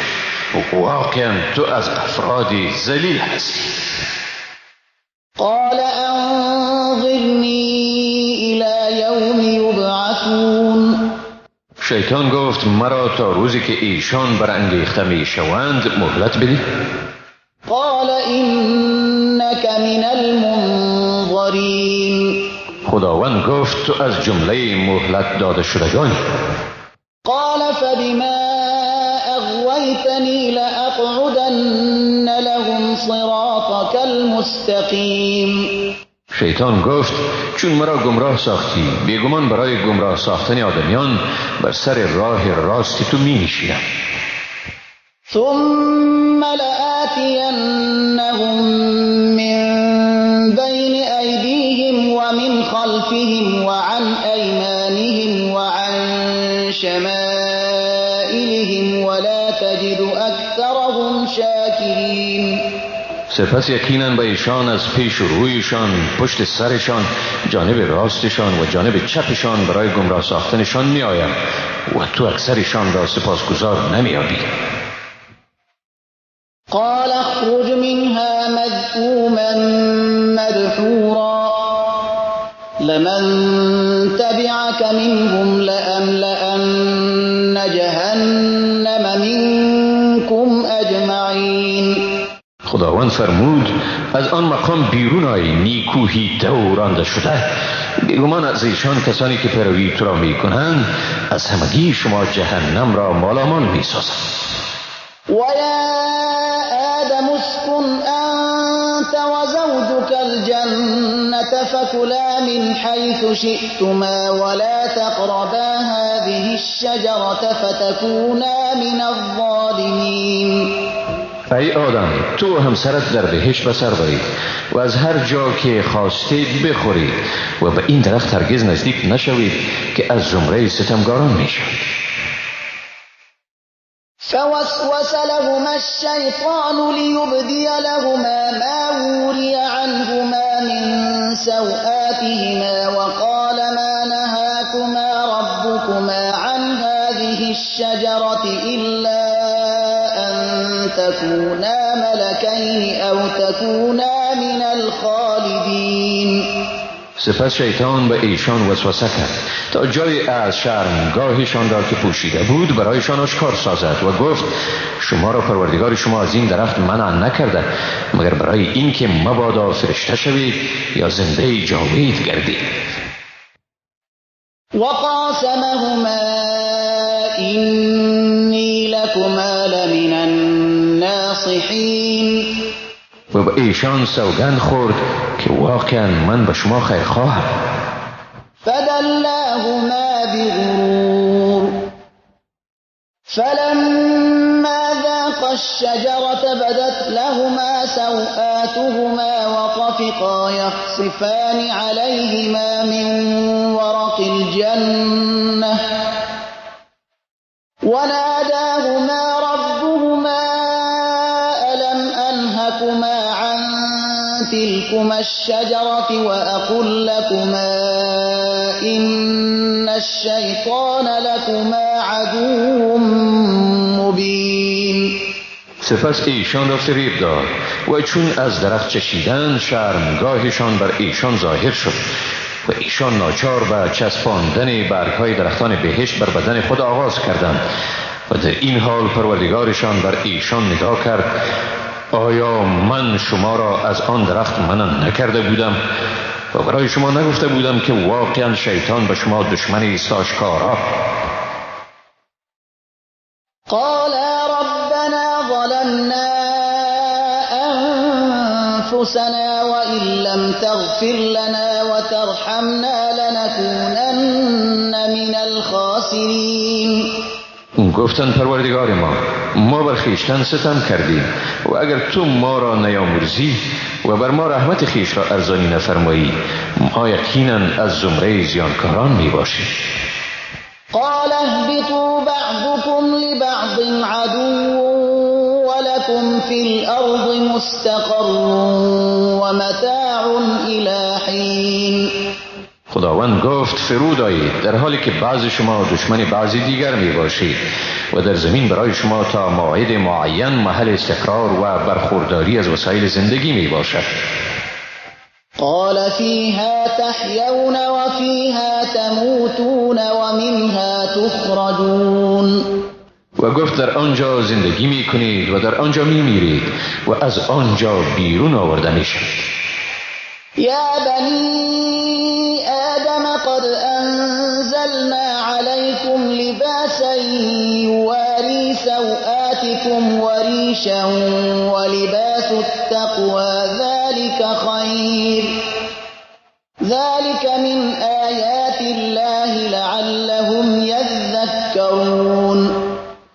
و واقعا تو از افراد ذلیل هستی. قال انظرنی الى یوم یبعثون. شیطان گفت مرا تا روزی که ایشان برانگیخته می شوند مهلت بده. قال انک من المنظرین. خداوند گفت تو از جمله مهلت داده شدگان. قال فبما اغویتنی لأقعدن لهم صراطک المستقیم. شیطان گفت چون مرا گمراه ساختی، بیگمان برای گمراه ساختن آدمیان بر سر راه راستی تو می نشینم. ثم لآتینهم من بین ایدیهم ومن خلفهم وعن ایمانهم وعن شمائلهم ولا تجد اکثرهم شاکرین. سپس یقینا به ایشان از پیش رویشان، پشت سرشان، جانب راستشان و جانب چپشان برای گمراه ساختنشان می آیم و تو اکثرشان را سپاسگزار نمی یابی. قال اخرج منها مذءوما مدحورا لمن تبعك منهم لأملأن جهنم منكم اجمعین. خداوند فرمود از آن مقام بیرون آی نیکوهی دورانده شده، بیگمان از ایشان کسانی که پیروی تو را میکنند از همگی شما جهنم را مالامال میسازند. و یا آدم اسکن انت وزوجك الجنة فكلا من حيث شئتما ولا تقربا هذه الشجرة فتكونا من الظالمین. ای آدم، تو و همسرت در بهشت به سر برید و از هر جا که خواستید بخورید و به این درخت هرگز نزدیک نشوید که از زمره ستمگاران میشوید. فوسوس لهما الشیطان لیبدی لهما ما وری عنهما من سوآتهما وقال ما نهاکما ربکما عن هذه الشجرة إلا أن تكونا ملكين أو تكونا من الخالدین. سپس شیطان به ایشان وسوسه کرد تا جای از شرمگاهشان را که پوشیده بود برایشان آشکار سازد و گفت شما را پروردگار شما از این درخت منع نکرده مگر برای اینکه مبادا فرشته شوید یا زنده جاوید گردید. وقاسمهما اینی لکما لمن الناصحین. و به ایشان سوگند خورد که واقعا من به شما خیر خواهم. فدلاهما بغرور فلما ذاقا الشجرة بدت لهما سوآتهما وطفقا يخصفان عليهما من ورق الجنة وناداهما ربهما ألم أنهكما عن تلكما الشجرة وأقل لكما إن الشيطان لكما عدو مبين. سپس ایشان را فریب داد و چون از درخت چشیدند شرمگاهشان بر ایشان ظاهر شد و ایشان ناچار به چسباندن برگهای درختان بهشت بر بدن خود آغاز کردند و در این حال پروردگارشان بر ایشان نگاه کرد آیا من شما را از آن درخت منع نکرده بودم و برای شما نگفته بودم که واقعا شیطان به شما دشمنی است آشکارا؟ قالا ربنا ظلمنا أنفسنا وإن لم تغفر لنا وترحمنا لنكونن من الخاسرين. گفتند پروردگار ما، ما بر خویشتن ستم کردیم و اگر تو ما را نیامرزی و بر ما رحمت خویش را ارزانی نفرمایی، ما یقینا از زمره زیانکاران می باشیم. قال اهبطوا بعضكم لبعض عدو ولكم في الأرض مستقر ومتاع إلى حين. خداوند گفت فرود آیید در حالی که بعض شما دشمن بعضی دیگر می باشید و در زمین برای شما تا موعد معین محل استقرار و برخورداری از وسایل زندگی می باشد. قال فيها تحيون وفيها تموتون ومنها تخرجون. و گفت در آنجا زندگی می کنید و در آنجا می میرید و از آنجا بیرون آورده می شوید. یا بنی آدم قد أنزلنا عليكم لباسا يواري سوآتكم وريشا ولباس التقوى ذلك خير ذلك من آيات الله لعلهم يذكرون.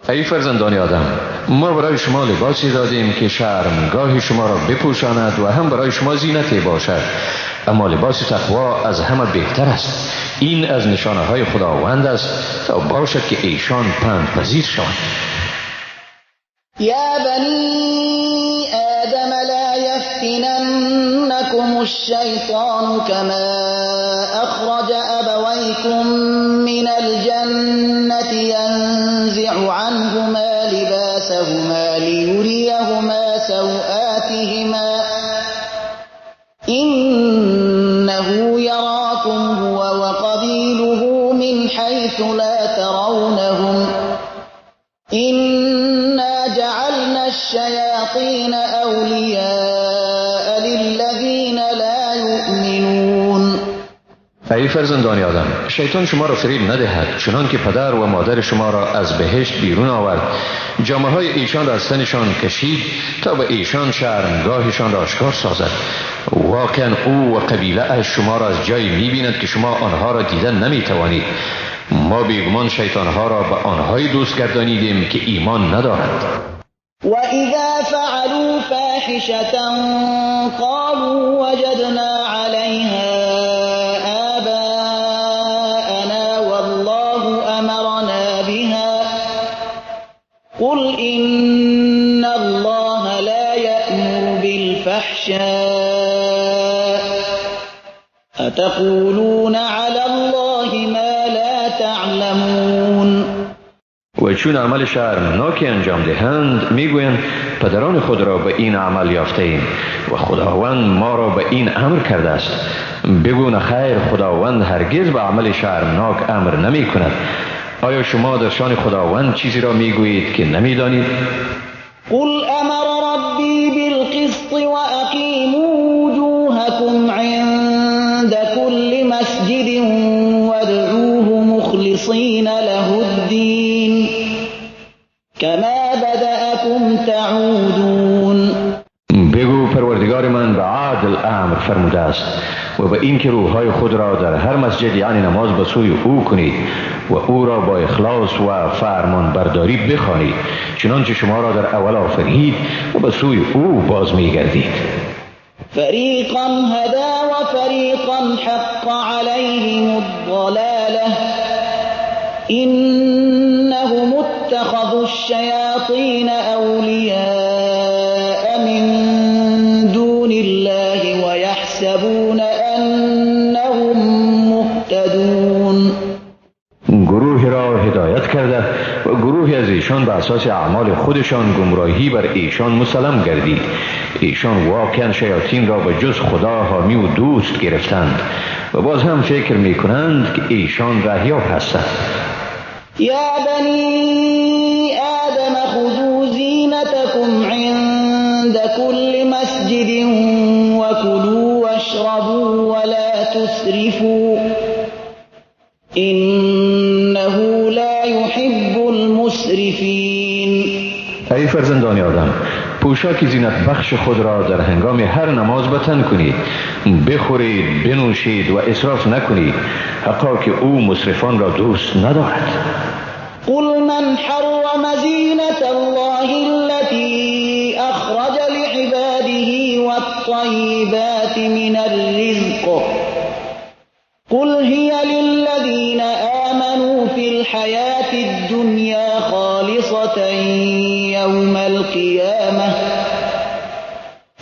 ای فرزندان آدم، ما برای شما لباسی دادیم که شرمگاه شما را بپوشاند و هم برای شما زینتی باشد، اما لباس تقوا از همه بهتر است. این از نشانه های خداوند است تا باشد که ایشان پند پذیر شوند. یا بنی آدم لا یفتننکم الشیطان کما اخرج ابویکم من الجنة ینزع عنهما لباسهما لیریهما سوآتهما إنه يراكم هو وقبيله من حيث لا ترونهم إنا جعلنا الشياطين أولياء للذين لا يؤمنون. ای فرزندان آدم، شیطان شما را فریب ندهد چنان که پدر و مادر شما را از بهشت بیرون آورد، جامه های ایشان را از تنشان کشید تا به ایشان شرمگاهشان را آشکار سازد. واقعا او و قبیله اش شما را از جایی میبیند که شما آنها را دیدن نمیتوانید. ما بیگمان شیطانها را به آنهای دوست گردانیدیم که ایمان ندارند. و اذا فعلوا فاحشة قالوا وجدنا علیها آباءنا والله امرنا بها قل إن الله لا يأمر بالفحشاء أتقولون على الله ما لا تعلمون. و چون عمل شرمناکی انجام دهند میگویند پدران خود را به این عمل یافته ایم و خداوند ما را به این امر کرده است. بگو نه خیر، خداوند هرگز به عمل شرمناک امر نمی کند. آیا شما در شان خداوند چیزی را میگویید که نمیدانید؟ قل امر ربی بالقسط واقیموا وجوهکم عند كل مسجد وادعوه مخلصین له الدین کما بدأکم تعودون. بگو پروردگار من به عدل امر فرموده است و به اینکه روحهای خود را در هر مسجد یعنی نماز به سوی او کنید و او را با اخلاص و فرمان برداری بخوانید، چنانچه شما را در اول آفرید و به سوی او باز می‌گردید. فریقا هدی و فریقا حق علیهم الضلاله انهم اتخذوا الشیاطین اولیاء من دون الله ویحسبون انهم مهتدون. گروهی را هدایت کرده و گروهی از ایشان به اساس اعمال خودشان گمراهی بر ایشان مسلم گردید. ایشان واقعا شیاطین را به جز خدا حامی و دوست گرفتند و باز هم فکر میکنند که ایشان رهیاب هستند. یا بنی آدم خذوا زینتکم عند كل مسجد وكلوا واشربوا ولا تسرفوا انه لا يحب المسرفین. ای فرزندان آدم، پوشاک زینت بخش خود را در هنگام هر نماز به تن کنید، بخورید، بنوشید و اسراف نکنید، حقا که او مسرفان را دوست ندارد. قل من حرم زینة الله التي أخرج لعباده والطيبات من الرزق قل هي للذين آمنوا في الحياة الدنيا خالصة يوم القيامة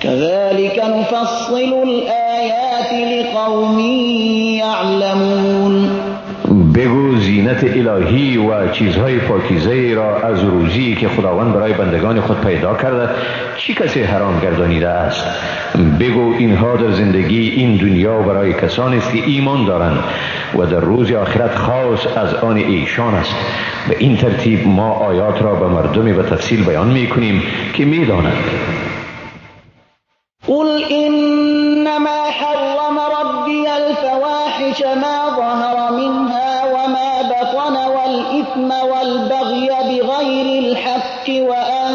كذلك نفصل الآيات لقوم يعلمون. بگو زینت الهی و چیزهای پاکیزه را از روزی که خداوند برای بندگان خود پیدا کرده چی کسی حرام گردانیده است؟ بگو اینها در زندگی این دنیا برای کسانی است که ایمان دارند و در روز آخرت خاص از آن ایشان است. به این ترتیب ما آیات را به مردم به تفصیل بیان میکنیم که میدانند. قل انما حرم ربی الفواحش ما ظهر منها وما بطن والإثم والبغي بغير الحق وأن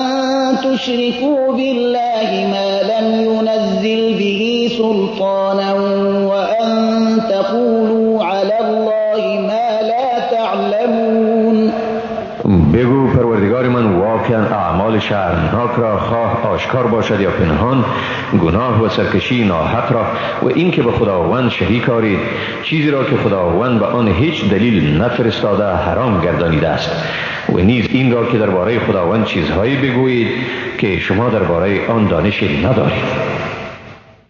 تشركوا بالله ما لم ينزل به سلطانا وأن تقولوا على الله ما لا تعلمون. بگو پروردگار من واقعا اعمال شرمناک را خواه آشکار باشد یا پنهان، گناه و سرکشی ناحق را و اینکه به خداوند شریک آرید چیزی را که خداوند به آن هیچ دلیل نفرستاده حرام گردانیده است، و نیز این را که درباره خداوند چیزهایی بگویید که شما درباره آن دانش ندارید.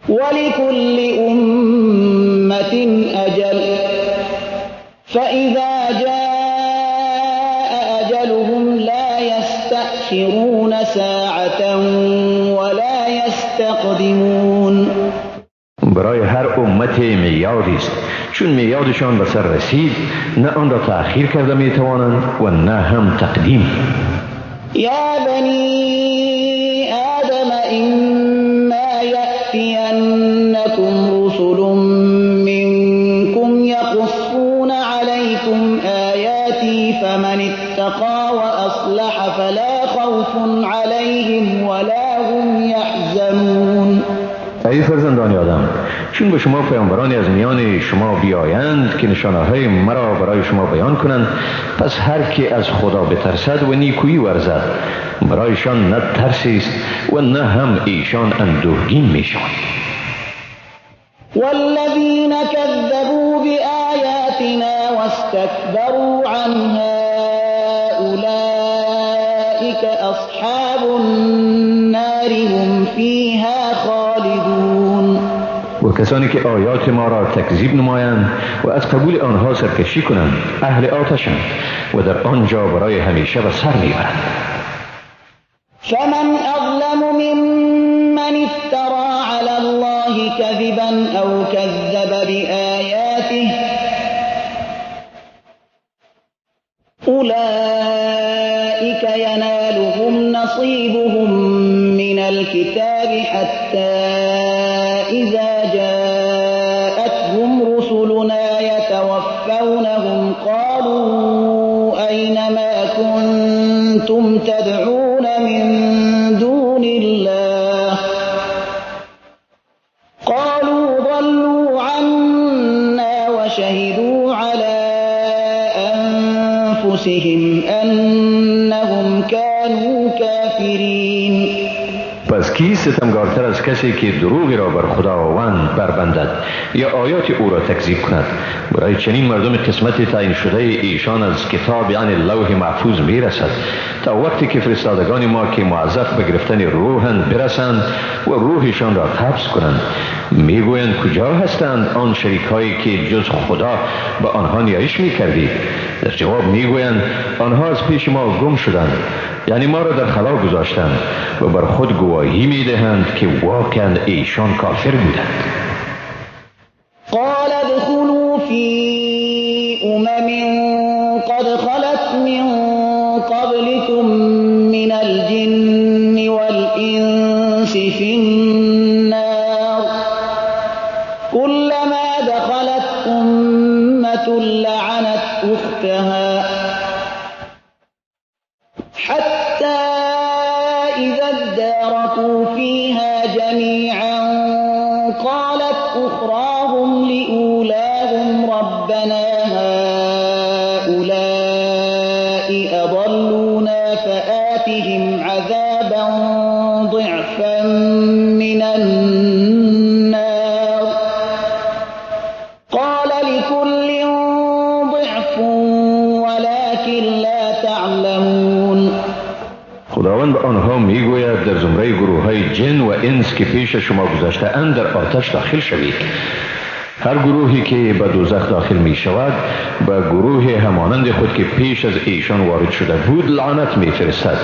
ولکل امة اجل فاذا جاء اجلهم لا يستأخرون ساعة ولا يستقدمون. برای هر امت میعادی است، چون میعادشان به سر رسید نه آن را تأخیر کرده می توانند و نه هم تقدیم. یا بنی آدم اما یأتینکم رسل منکم یقصون علیکم آیاتی فمن اتقى وأصلح فلا خوف علیهم ولا هم یحزنون. ای فرزندان آدم، چون به شما پیامبرانی از میان شما بیایند که نشانه‌های مرا برای شما بیان کنند، پس هر که از خدا بترسد و نیکویی ورزد برایشان نه ترسی است و نه هم ایشان اندوهگین میشوند. والذین كذبوا بآیاتنا واستكبروا عنها اولئک اصحاب النار هم فیها خالدون. و کسانی که آیات ما را تکذیب نمایند و از قبول آنها سرکشی کنند اهل آتشند و در آنجا برای همیشه به سر میبرند. فمن اظلم ممن افترى على الله كذبا او كذب بآیاته اولئک ینالهم نصیبهم من الكتاب حتى إذا جاءتهم رسلنا يتوفونهم قالوا أين ما كنتم تدعون من دون الله قالوا ضلوا عنا وشهدوا على أنفسهم أنهم كانوا كافرين. پس کی ستمگارتر از کسی که دروغی را بر خداوند بربندد یا آیات او را تکذیب کند؟ برای چنین مردم قسمت تعیین شده ایشان از کتاب یعنی لوح محفوظ میرسد تا وقتی که فرستادگان ما که موظف به گرفتن روحند برسند و روحشان را قبض کنند. میگویند کجا هستند آن شریک هایی که جز خدا به آنها نیایش میکردید؟ در جواب میگویند آنها از پیش ما گم شدند، یعنی ما را در خلا گذاشتند و بر خود گواهی میدهند که واقعا ایشان کافر بودند. قال ادخلوا فی امم قد خلت من قبلكم من الجن والانس فی النار كلما دخلت امة لعنت اختها حتى إذا اداركوا وقالت أخراهم لأولاهم ربنا هؤلاء أضلونا فآتهم عذابا ضعفا من النار. قال لكل ضعف ولكن لا تعلمون. خداوند به آنها میگوید در زمره گروه های جن و انس که پیش شما گذشته اند در آتش داخل شوید. هر گروهی که به دوزخ داخل می شود به گروه همانند خود که پیش از ایشان وارد شده بود لعنت می فرستد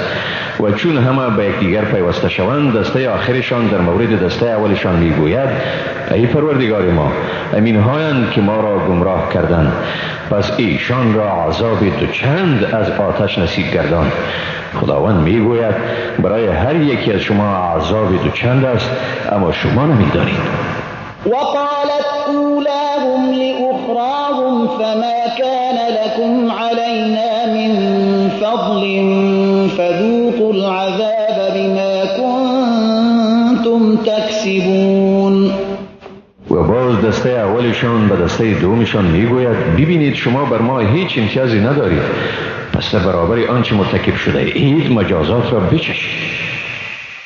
و چون همه به یکدیگر پیوسته شوند دسته آخرشان در مورد دسته اولشان می گوید ای پروردگار ما، امین هایند که ما را گمراه کردند، پس ایشان را عذاب دوچند از آتش نصیب گردان. خداوند می گوید برای هر یکی از شما عذاب دوچند است، اما شما نمی دانید. وقالت أولاهم لأخراهم فما كان لكم علينا من فضل فذوقوا العذاب بما كنتم تكسبون. و باز دسته اولشان به دسته دومشان میگوید ببینید شما بر ما هیچ امتیازی ندارید، پس در برابر آنچه مرتکب شده اید مجازات را بچشید.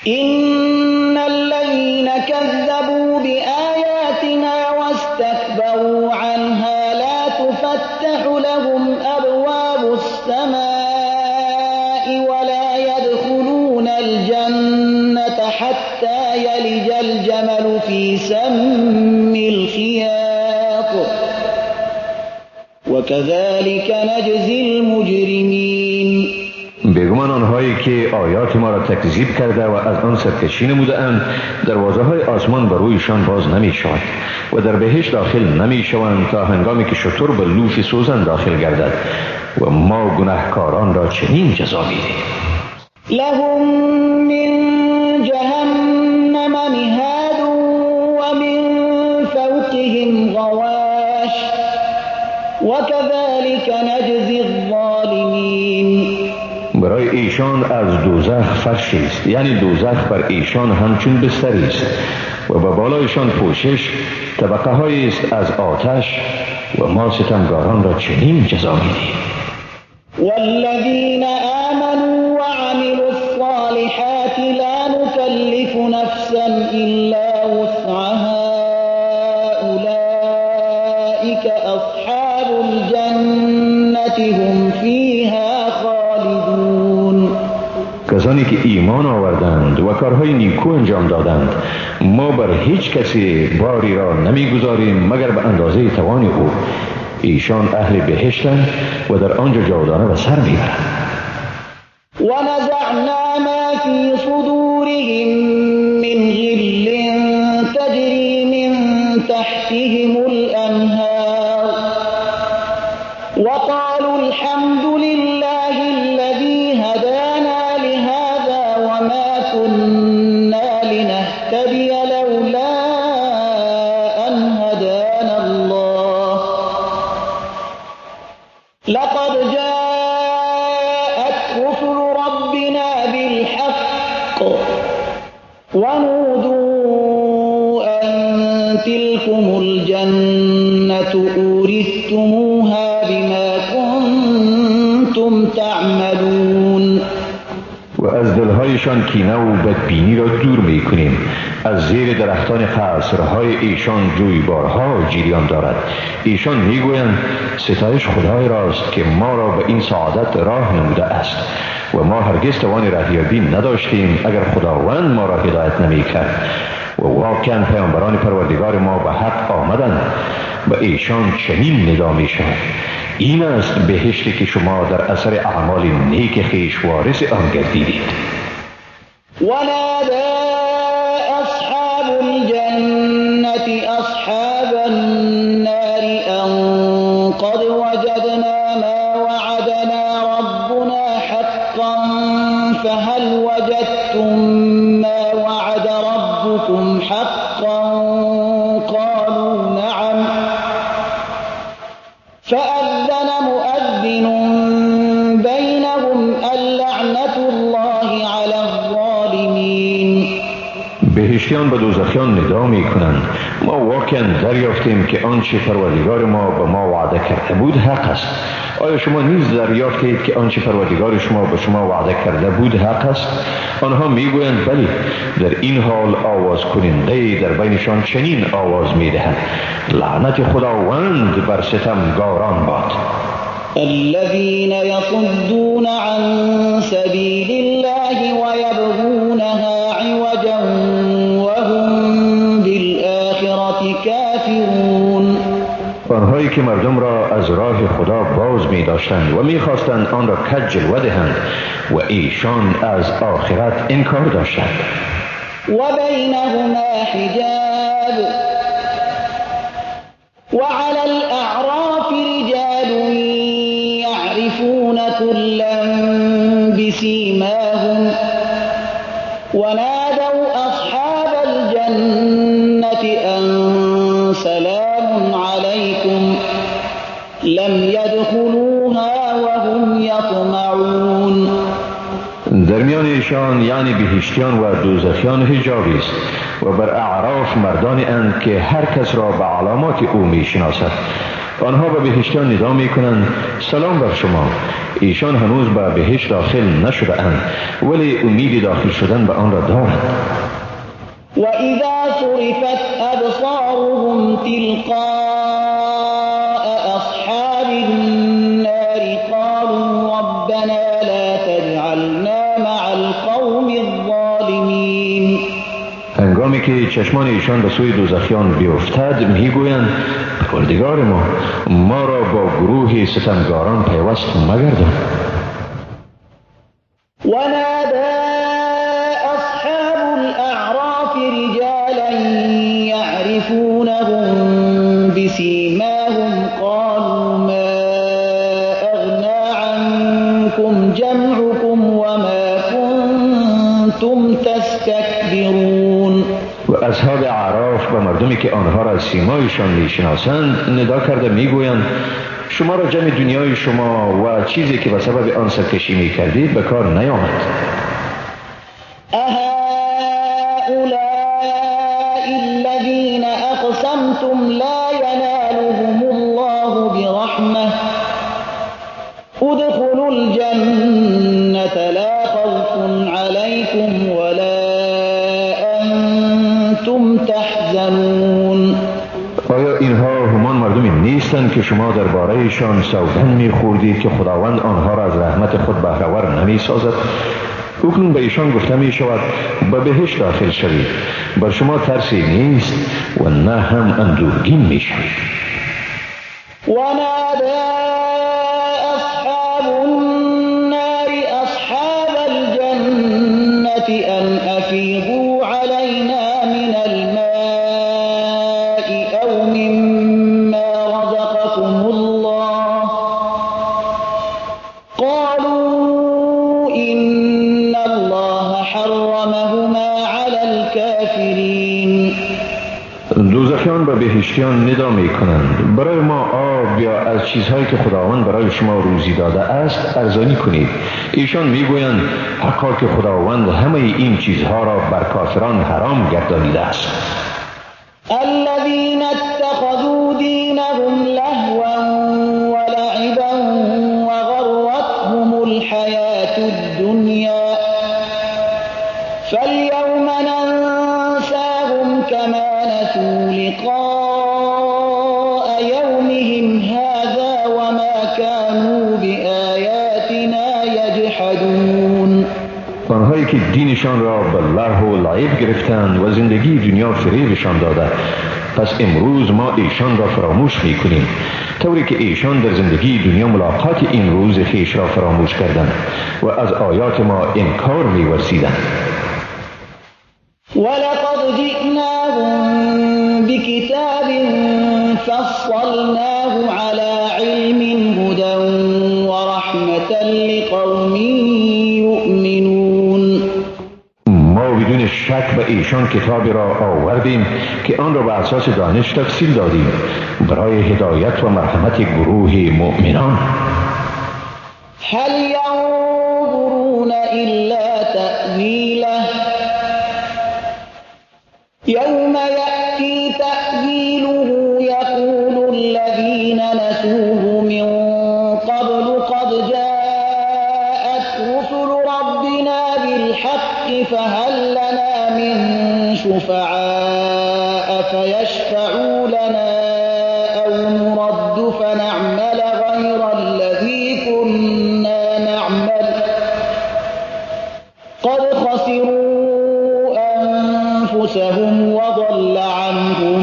إن الذين كذبوا بآياتنا واستكبروا عنها لا تفتح لهم أبواب السماء ولا يدخلون الجنة حتى يلج الجمل في سم الخياط وكذلك نجزي المجرمين. بیگمان آنهایی که آیات ما را تکذیب کرده و از آن سرکشی نموده‌اند دروازه های آسمان بر رویشان باز نمی شود و در بهشت داخل نمی شوند تا هنگامی که شتر به لوف سوزن داخل گردد و ما گناهکاران را چنین جزا می‌دهیم. لهم من جهنم مهاد و من فوقهم غواش وكذلك نجزی الظالمین. برای ایشان از دوزخ فرشی است، یعنی دوزخ بر ایشان همچون بستری است و به بالایشان پوشش طبقه هایی است از آتش و ما ستمگاران را چنین جزا می‌دهیم. والذین آمنوا وعملوا الصالحات لا نكلف نفسا إلا وسعها أولئك أصحاب الجنة هم فيها خالدون. کسانی که ایمان آوردند و کارهای نیکو انجام دادند ما بر هیچ کسی باری را نمیگذاریم مگر به اندازه توان او. ایشان اهل بهشتند و در آنجا جاودانه به سر میبرند. ونزعنا ما في صدورهم من غل تجري من تحتهم الأنهار وقالوا الحمد لله الذي هدانا لهذا وما كنا لنهتدي لولا أن هدانا الله لقد جاءت رسل ربنا بالحق ونودوا أن تلكم الجنة أورثتموها بما كنتم تعملون. و از دلهایشان کینه و بدبینی را دور میکنیم. از زیر درختان قصرهای ایشان جویبارها جریان دارد. ایشان میگویند ستایش خدای راست که ما را به این سعادت راه نموده است و ما هرگز توان راهیابی نداشتیم اگر خداوند ما را هدایت نمیکرد. و واقعا پیامبران پروردگار ما به حق آمدند. به ایشان چنین ندا میشود: این است بهشتی که شما در اثر اعمال نیک خویش وارث آن گردیدید. ونادى أصحاب الجنة أصحاب النار أن قد وجدنا ما وعدنا ربنا حقا فهل وجدتم ما وعد ربكم حقا قالوا نعم فأذن مؤذن بينهم اللعنة الله على الظالمين. بهشتیان به دوزخیان ندا می کنند: ما واقعا دریافتیم که آنچه پروردگار ما به ما وعده کرده بود حق است. آیا شما نیز دریافتید که آنچه پروردگار شما به شما وعده کرده بود حق است؟ آنها میگویند بله. در این حال آواز کننده در بینشان چنین آواز میدهد: لعنت خداوند بر ستمگاران باد. الذين يصدون عن سبيل الله ويبغونها عوجا وهم بالآخرة كافرون. آنهایی که مردم را از راه خدا باز می داشتند و می خواستند آن را کج جلوه دهند و ایشان از آخرت انکار داشتند. وبينهما حجاب وعلى الأعراف رجال يعرفون كلا بسيماهم ونادوا أصحاب الجنة أن سلام عليكم لم يدخلوها وهم يطمعون. در میان ایشان یعنی بهشتیان و دوزخیان حجابی است و بر اعراف مردانی اند که هر کس را به علامات او می شناسد. آنها به بهشتیان ندا می کنند: سلام بر شما. ایشان هنوز به بهشت داخل نشده اند، ولی امید داخل شدن به آن را دارند. وإذا صرفت أبصارهم تلقاء أصحاب النار قالوا ربنا لا تجعلنا مع القوم الظالمين. هنگامی که چشمان ایشان به سوی دوزخیان بیفتد میگویند: پروردگار ما، ما را با گروه ستمگاران پیوست مگردان. ونادى أصحاب الأعراف رجالا يعرفونهم بسيماهم قالوا ما أغنى عنكم جمعكم وما كنتم تستكبرون. و اصحاب اعراف به مردمی که آنها را از سیمایشان میشناسند ندا کرده میگویند: شما را جمع دنیای شما و چیزی که به سبب آن سرکشی میکردید به کار نیامد. أهؤلاء الذين أقسمتم لا ينالهم الله برحمة ادخلوا الجنة لا خوف عليكم ولا أنتم تحزنون. آیا اینها همان مردمی نیستند که شما درباره‌شان سوگند می‌خوردید که خداوند آنها را از رحمت خود بهره‌ور نمی‌سازد؟ اکنون به ایشان گفته می شود: به بهشت داخل شوید، بر شما ترسی نیست و نه هم اندوهگین می شوید. ونادى أصحاب النار أصحاب الجنة أن أفيضوا علينا من الماء أو مما رزقكم الله قالوا إن الله حرمهما على الكافرين. دوزخیان به بهشتیان ندا می کنند: برای ما آب یا از چیزهایی که خداوند برای شما روزی داده است ارزانی کنید. ایشان میگویند: حقا که خداوند همه این چیزها را بر کافران حرام گردانیده است. الذين اتخذوا دينهم لهوا ولعبا وغرتهم الحياة الدنيا فاليوم ننساهم كما نسوا لقاء يومهم هذا وما كانوا بآياتنا يجحدون. آنهایی که دینشان را به لهو و لعب گرفتند و زندگی دنیا فریبشان داده، پس امروز ما ایشان را فراموش میکنیم، طوری که ایشان در زندگی دنیا ملاقات این روز خویش را فراموش کردند و از آیات ما انکار می‌ورزیدند. ولقد جئناهم بكتاب فصلناه على علم هدى ورحمة لقوم يؤمنون. ما بدون شک به ایشان کتابی را آوردیم که آن را به اساس دانش تفصیل دادیم برای هدایت و مرحمت گروه مؤمنان. هل ينظرون إلا تأويله يوم يأتي تأويله فهل لنا من شفعاء فيشفعوا لنا أو نرد فنعمل غير الذي كنا نعمل قد خسروا أنفسهم وضل عنهم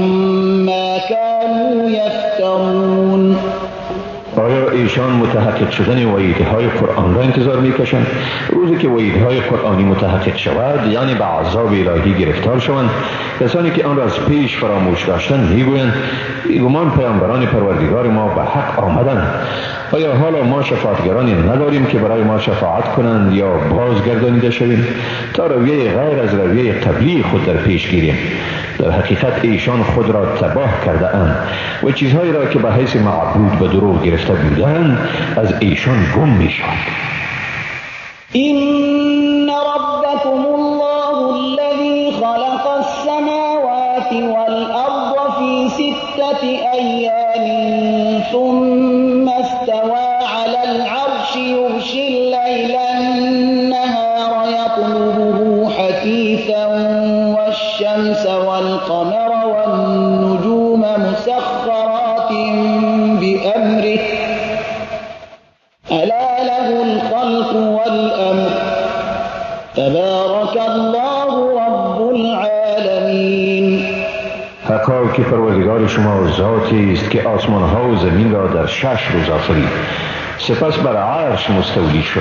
ما كانوا يفترون. آیا ایشان متحقق شدن وعیدهای قرآن را انتظار میکشند؟ روزی که وعیدهای قرآنی متحقق شود، یعنی به عذاب الهی گرفتار شوند، کسانی که آن را از پیش فراموش داشتند میگویند بیگمان پیامبران پروردگار ما به حق آمدند. آیا حالا ما شفاعتگرانی نداریم که برای ما شفاعت کنند یا بازگردانیده شویم تا رویه غیر از رویه قبلی خود در پیش گیریم؟ در حقیقت ایشان خود را تباه کرده اند و چیزهایی را که به حیث معبود به دروغ گرفته بودند از ایشان گم می شود. إن ربكم الله الذي خلق السماوات والأرض في 6 أيام ثم استوى على العرش يغشي الليل النهار يطلبه حثيثا والشمس والقمر والنجوم مسخرات بأمره ألا له الخلق والأمر تبارك الله رب العالمين. حقا که پروردگار شما ذاتی است که آسمان ها و زمین را در 6 روز آفرید، سپس بر عرش مستولی شد.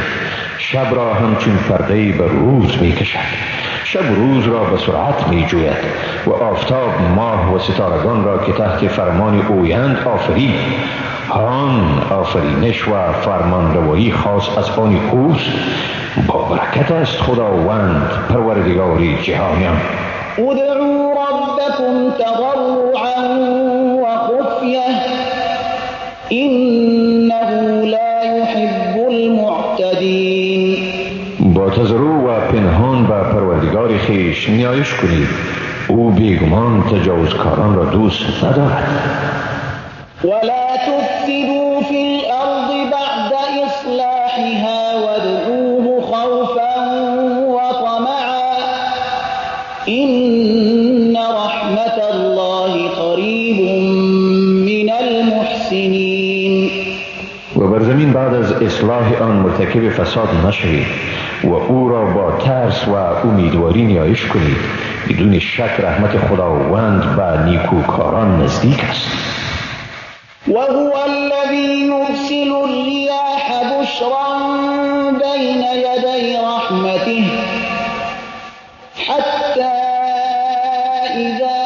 شب را همچون پرده‌ای بر روز میکشد، شب روز را به سرعت میجوید و آفتاب، ماه و ستارگان را که تحت فرمان اویند آفرید. آن آفرینش و فرمانروایی خاص از آن اوست. با برکت است خداوند پروردگار جهانیان. ادعوا ربكم تضرعا وخفیه انه لا يحب المعتدین. با تضرع و پنهان به پروردگار خویش نیایش کنید، او بیگمان تجاوزکاران را دوست ندارد. ولا تفسدوا في الأرض بعد إصلاحها وادعوه خوفا وطمعا إن رحمة الله قریب من المحسنین. و بر زمین بعد از اصلاح آن مرتکب فساد نشوید و او را با ترس و امیدواری نیایش کنید. بدون شک رحمت خداوند به نیکوکاران نزدیک است. وهو الذي يرسل الرياح بشرا بين يدي رحمته حتى إذا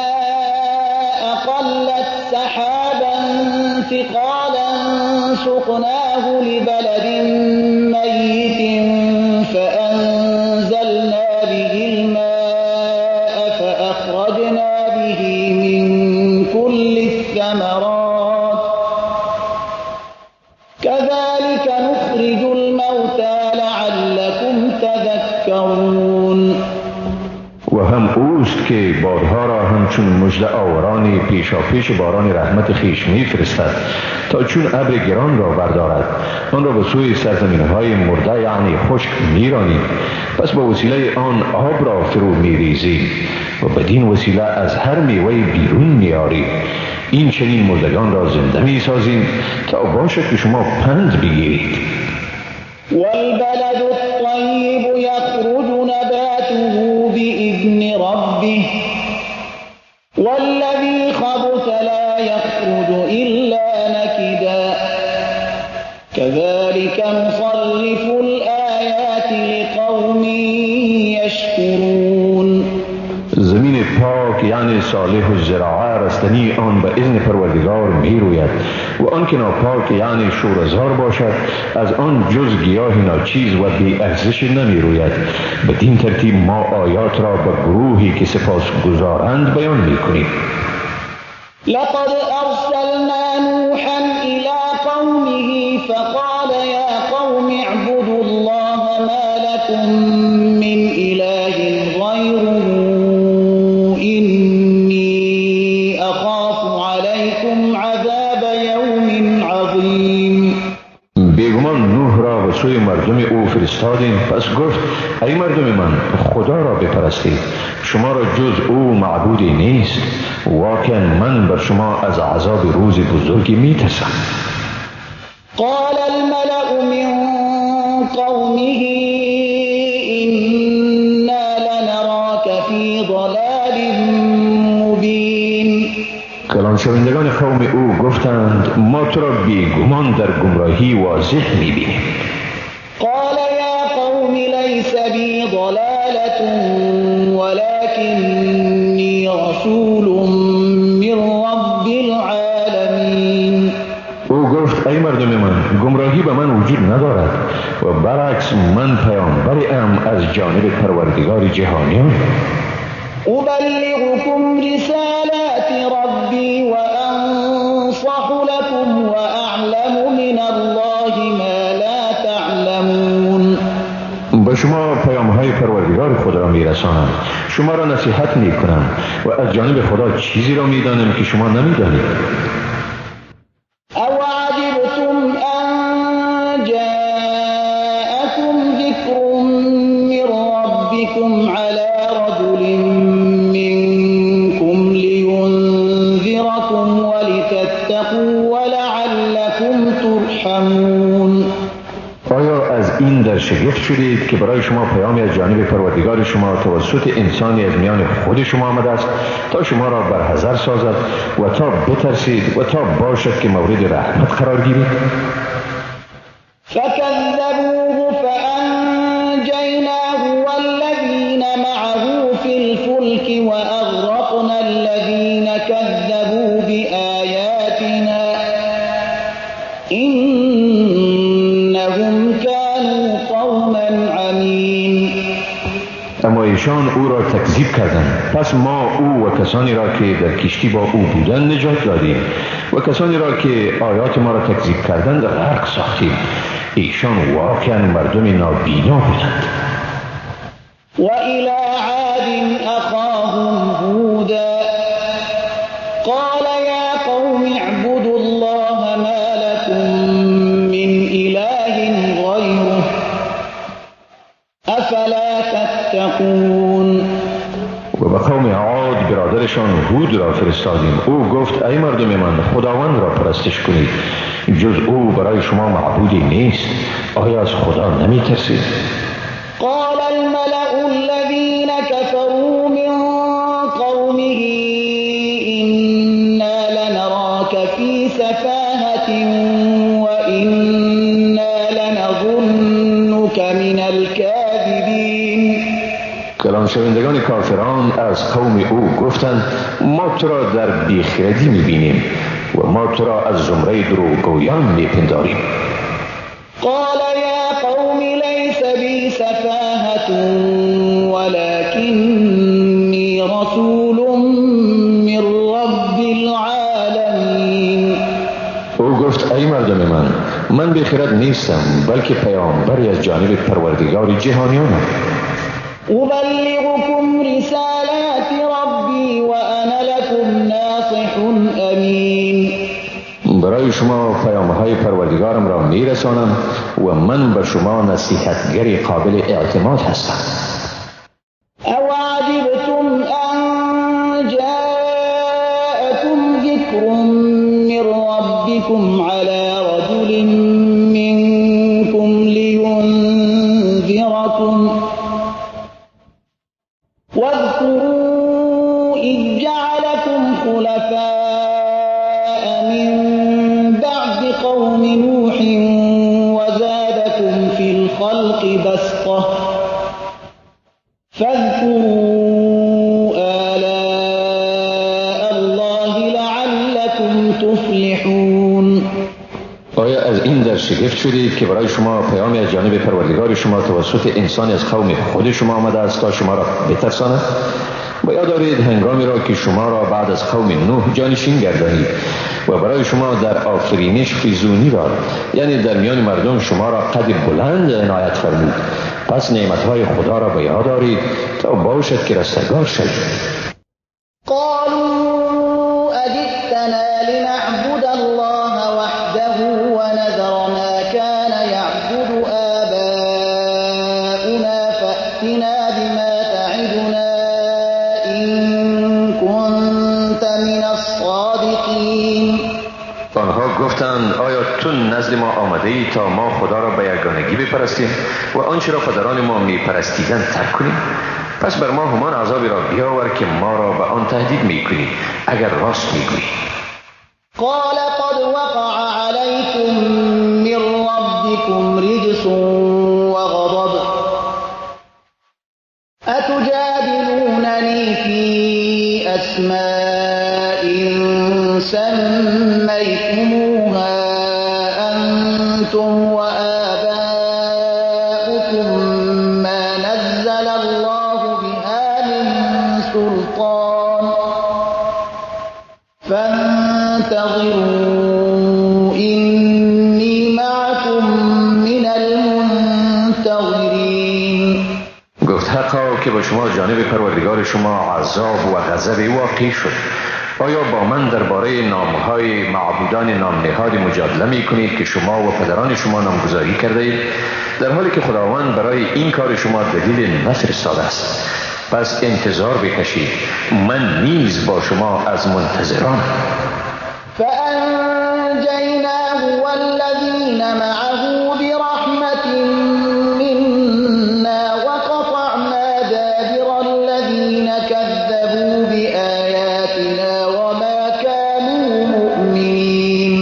أقلت سحابا ثقالا سقناه لبلد ميت فأنزلنا به الماء فأخرجنا به من كل الثمرات كذلك نخرج الموتى لعلكم تذكرون. و هم اوست که بادها را همچون مژده آوران پیشاپیش باران رحمت خویش میفرستد تا چون ابر گران را بردارد آن را به سوی سرزمین‌های مرده یعنی خشک میرانید. پس با وسیله آن آب را فرو میریزید و بدین وسیله از هر میوه بیرون میآرید. این چنین مردگان را زنده میسازیم تا باشد که شما پند بگیرید. والبلد الطیب یخرج نباته بإذن ربه والذی خبث لا یخرج إلا نکدا كذلك نصرف الآیات لقوم یشکرون. زمین پاک یعنی صالح و زراعه رستنی آن به اذن پروردگار می روید و آن که ناپاک یعنی شورزار باشد از آن جز گیاه ناچیز و بی ارزش نمی روید. بدین ترتیب ما آیات را به گروهی که سپاس گزارند بیان می کنیم. لقد ارسلنا نوحا الى قومه فقال یا قوم اعبدوا الله ما لكم من اله غیره إني أخاف عليكم عذاب يوم عظيم. بیگمان نوح را به سوی مردم مردم او فرستادیم، پس گفت ای مردم من، خدا را بپرستید، شما را جز او معبودی نیست، واقعا من بر شما از عذاب روز بزرگی میترسم. قال الملأ من قومه إنا لنراك في ضلال مبين. کلام شوندگان قوم او گفتند ما تو را بیگمان در گمراهی واضح میبینیم. قال یا قوم لیس بی ضلالة ولکنی رسول من رب العالمین. او گفت ای مردم من، گمراهی به من وجود ندارد و برعکس من پیامبری ام از جانب پروردگار جهانیان. أبلغكم رسالات ربي وأنصح لكم وأعلم من الله ما لا تعلمون. به شما پیام‌های پروردگار خود را می‌رسانم، شما را نصیحت می‌کنم و از جانب خدا چیزی را می‌دانم که شما نمی‌دانید. أو عجبتم أن جاءكم ذكر من ربكم على رجل منكم لينذركم ولتتقوا ولعلكم ترحمون. آیا از این در شگفت شدید که برای شما پیامی از جانب پروردگار شما توسط انسانی از میان خود شما آمده است تا شما را برحذر سازد و تا بترسید و تا باشد که مورد رحمت قرار گیرید؟ فكذبوه فأنجيناه والذين معه في الفلك وأغرقنا الذين كذبوا بآياتنا إنهم كانوا قوما عمين. اما ایشان او را تکذیب کردند، پس ما او و کسانی را که در کشتی با او بودند نجات دادیم و کسانی را که آیات ما را تکذیب کردند غرق ساختیم. ایشان واقعا مردم نابینا بودند. و إلى عاد أخاهم هودا قال يا قوم اعبدوا الله ما لكم من إله غيره أفلا تتقون. و به قوم عاد برادرشان هود را فرستادیم. او گفت ای مردم من، خداوند را پرستش کنید، جز او برای شما معبودی نیست، آیا از خدا نمی ترسید؟ قال الملأ الذين كفروا من قومه إنا لنراك في سفاهة وإنا لنظنك من الكاذبين. کلام شوندگان کافران از قوم او گفتند ما تو را در بیخردی میبینیم و ما تو را از زمره دروغگویان میپنداریم. قال یا قوم لیس بی سفاهة ولکنی رسول من رب العالمین. او گفت ای مردم من، من بیخرد نیستم، بلکه پیامبری از جانب پروردگار جهانیانم. أبلغكم رسالات ربي وأنا لكم ناصح أمين. برای شما پیام‌های پروردگارم را میرسانم و من به شما نصیحتگر قابل اعتماد هستم. أو عجبتم أن جاءكم ذكر من ربكم على رجل منكم لينذركم واذكروا إذ جعلكم خلفاء من بعد قوم نوح وزادكم في الخلق بسطة فاذكروا آلاء الله لعلكم تفلحون. آیا از این در شگفت شدید که برای شما پیامی از جانب پروردگار شما توسط انسانی از قوم خود شما آمده است تا شما را بترساند؟ باید دارید هنگامی را که شما را بعد از قوم نوح جانشین گردانید و برای شما در آفرینش فیزونی داد، یعنی در میان مردم شما را قد بلند عنایت فرمود. پس نعمتهای خدا را به یاد دارید تا باشد که رستگار شوید. قالوا اجئتنا لنعبد الله وحده ونذر ما كان يعبد آباؤنا. الصادقين. آنها گفتند آیا تو نزد ما آمده ای تا ما خدا را به یگانگی بپرستیم و آنچه را پدران ما میپرستیدند ترک کنیم؟ پس بر ما همان عذابی را بیاور که ما را به آن تهدید میکنی اگر راست میگویی. قال قد وقع عليكم من ربكم رجس وغضب أتجادلونني في أسماء سميتموها أنتم وآباؤكم ما نزل الله بها من سلطان فانتظروا إني معكم من المنتظرين. گفت حقا که با شما جانب پروردگار شما عذاب و غضب واقع شد. آیا با من درباره نامهای معبودان نام نهاد مجادله می کنید که شما و پدران شما نامگذاری کرده اید، در حالی که خداوند برای این کار شما دلیل نفرستاده است؟ پس انتظار بکشید، من نیز با شما از منتظران. فأنجیناه والذین معه برحمة منا وقطعنا دابر الذین كذبوا بآیاتنا وما كانوا مؤمنین.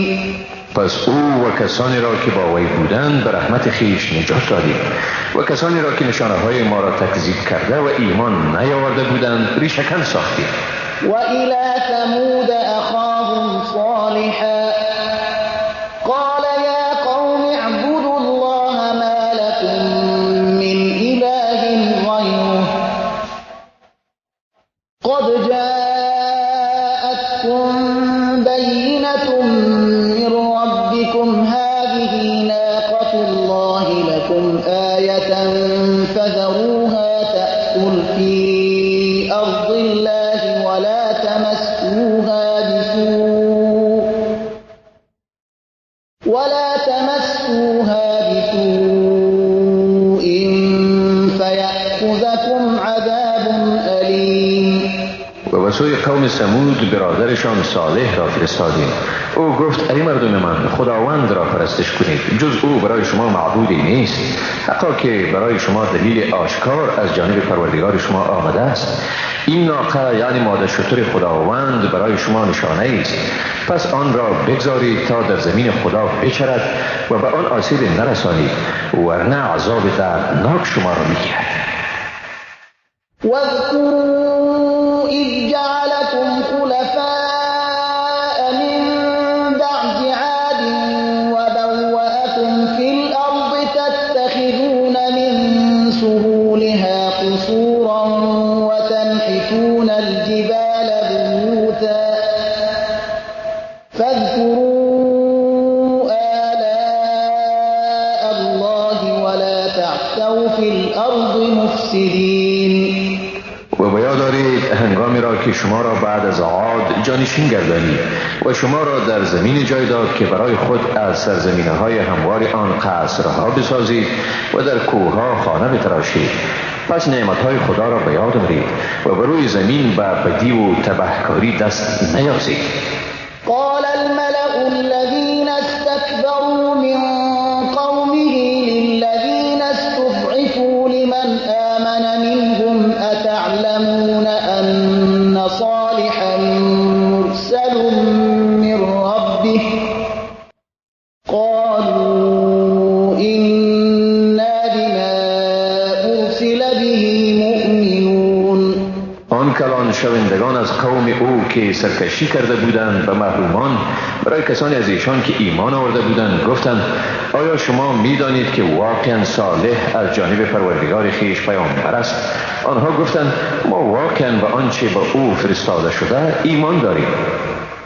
پس او و کسانی را که با وی بودند به رحمت خیش نجات دادیم و کسانی را که نشانه های ما را تکذیب کرده و ایمان نیاورده بودند ریشه‌کن ساختیم. و الی ثمود اخاهم صالحا قال یا قوم اعبدوا الله ما لكم من اله غیره قد جاءتكم بینة من ربكم هذه ناقة الله لكم آية فذروها تأكل في أرض الله ولا تمسوها بسوء فيأخذكم عذاب أليم. و به سوی قوم ثمود برادرشان صالح را فرستادیم. او گفت ای مردم من، خداوند را پرستش کنید، جز او برای شما معبودی نیست. حقا که برای شما دلیل آشکار از جانب پروردگار شما آمده است. این ناقه یعنی ماده شتر خداوند برای شما نشانه است. پس آن را بگذارید تا در زمین خدا بچرد و به آن آسیب نرسانید، ورنه عذاب دردناک شما را میگیرد. واذكروا إذ جعلكم خلفاء من بعد عاد وبوأكم في الأرض تتخذون من سهولها قصورا وتنحتون الجبال بيوتا فاذكروا آلاء الله ولا تعثوا في الأرض مفسدين. و به یاد دارید هنگامی را که شما را بعد از عاد جانشین گردانید و شما را در زمین جای داد که برای خود از سرزمین‌های هموار آن قصرها بسازید و در کوهها خانه بتراشید. پس نعمت‌های خدا را به یاد آورید و بر روی زمین به بدی و تبهکاری دست نیازید. قال الملأ الذين استكبروا من قومه للذين استضعفوا لمن آمن منهم أتعلمون أن صالحا مرسل من ربه قالوا إنا بما أرسل به مؤمنون. آن کلان شوندگان از قوم او که سرکشی کرده بودند به محرومان برای کسانی از ایشان که ایمان آورده بودند گفتند آیا شما میدانید که واقعا صالح از جانب پروردگار خویش پیامبر است؟ آنها گفتند ما واقعا به آنچه به او فرستاده شده ایمان داریم.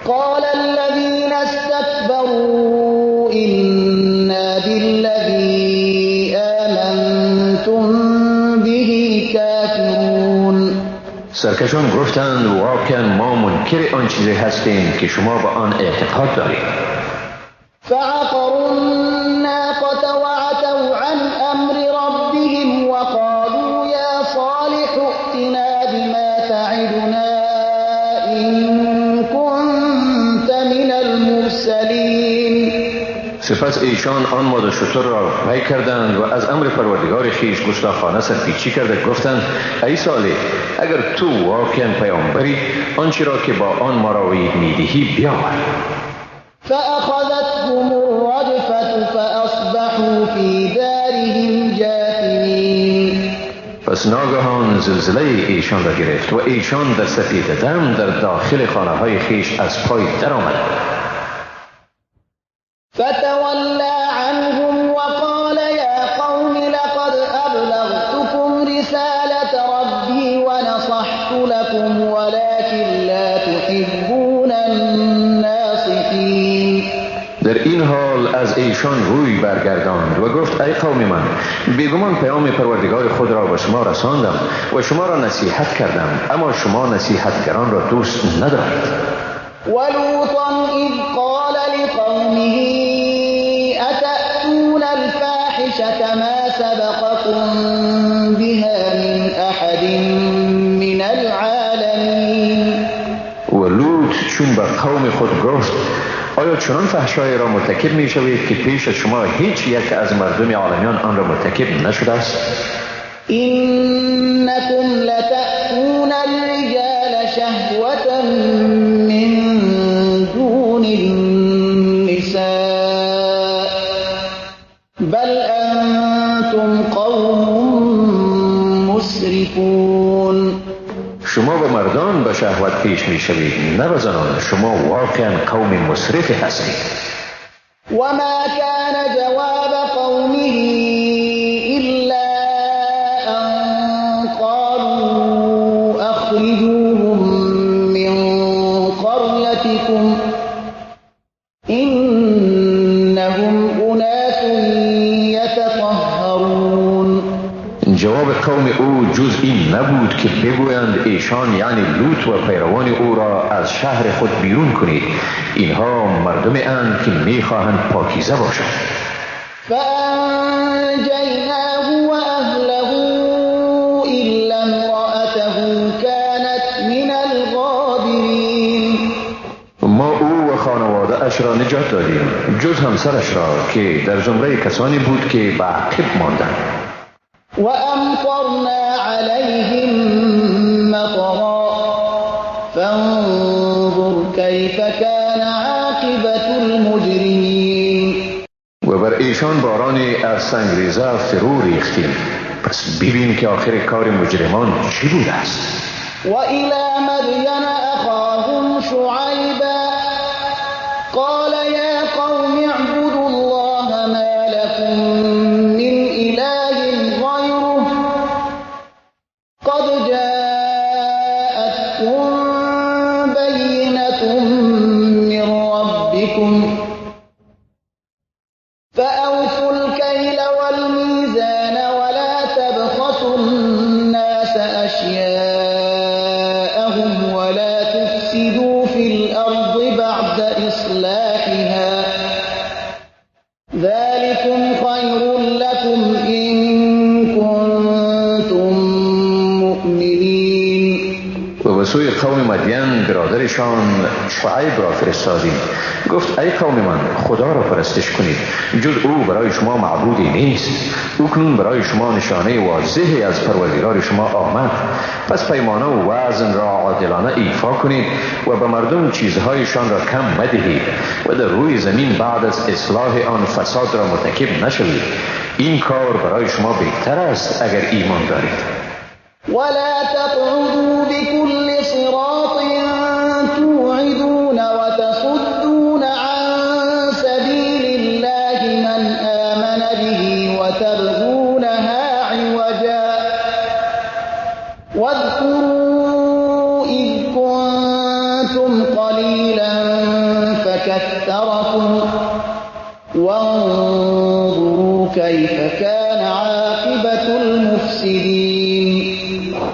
قال الذين استكبروا إنا بالذي آمنتم به كافرون. سرکشان گفتند واقعا ما منکر آن چیزی هستیم که شما به آن اعتقاد دارید. فعقروا الناقة وعتوا عن أمر ربهم وقالوا يا صالح ائتنا بما تعدنا إن كنت سپس ایشان آن ماده شتر را پی کردند و از امر پروردگار خویش گستاخانه سرپیچی کرده گفتند ای صالح، اگر تو واقعا پیامبری، آنچه را که با آن ما را وعید میدهی بیاور. فأخذتهم الرجفة فأصبحوا في دارهم جاثمين. پس ناگهان زلزله ایشان را گرفت و ایشان در سپید دم در داخل خانه های خویش از پای درآمدند. فتولى عنهم وقال يا قوم لقد أبلغتكم رسالة ربي ونصحت لكم ولكن لا تحبون الناصحين. در این حال از ایشان روی برگرداند و گفت ای قوم من، بیگمان پیام پروردگار خود را به شما رساندم و شما را نصیحت کردم، اما شما نصیحتگران را دوست ندارید. ولوطا اذ قال لقومه اتأتون الفاحشة ما سبقكم بها من احد من العالمین. و لوط چون به قوم خود گفت آیا چنان فحشایی را مرتکب می شوید که پیش از شما هیچ یک از مردم عالمیان آن را مرتکب نشده است؟ انکم لتأتون الرجال شهوة من دون النساء بل انتم قوم مسرفون. شما به مردان به شهوت پیش می شوید، نه به زنان. شما واقعا قوم مسرف هستید. و ما كان جواب قومه الا ان قالوا اخرجوهم من قريتكم انهم اناس يتطهرون. جواب قوم او جز این نبود که بگویند ایشان یعنی لوط و پیروان او را از شهر خود بیرون کنید، اینها مردم اند که میخواهند پاکیزه باشند. فانجیناه و اهله الا امرأته كانت من الغابرین. ما او و خانواده اش را نجات دادیم جز همسرش را که در زمره کسانی بود که به عقب ماندند. وأمطرنا عليهم مطرا فانظر كيف كان عاقبة المجرمين. و بر ایشان بارانی از سنگریزه فرو ریختیم، پس ببین که آخر کار مجرمان چی بوده است. وإلى مدين أخاهم شعيبا قال يا قوم اعبدوا الله ما لكم من إله غيره قد جاءتكم بينة من ربكم فأوفوا الكيل والميزان ولا تبخسوا الناس أشياءهم ولا تفسدوا في الأرض بعد إصلاحها ذلكم خير لكم إن كنتم مؤمنين. و به سوی قوم مدین برادرشان شعیب را فرستادیم. گفت ای قوم من، خدا را پرستش کنید، جز او برای شما معبودی نیست. او کنون برای شما نشانه واضحی از پروردگار شما آمد، پس پیمانه و وزن را عادلانه ایفا کنید و به مردم چیزهایشان را کم مدهید و در روی زمین بعد از اصلاح آن فساد را مرتکب نشوید. این کار برای شما بهتر است اگر ایمان دارید. ولا تقعدوا بكل صراط توعدون وتصدون عن سبيل الله من آمن به وتبغونها عوجا واذكروا إذ كنتم قليلا فكثركم وانظروا كيف كان عاقبة المفسدين.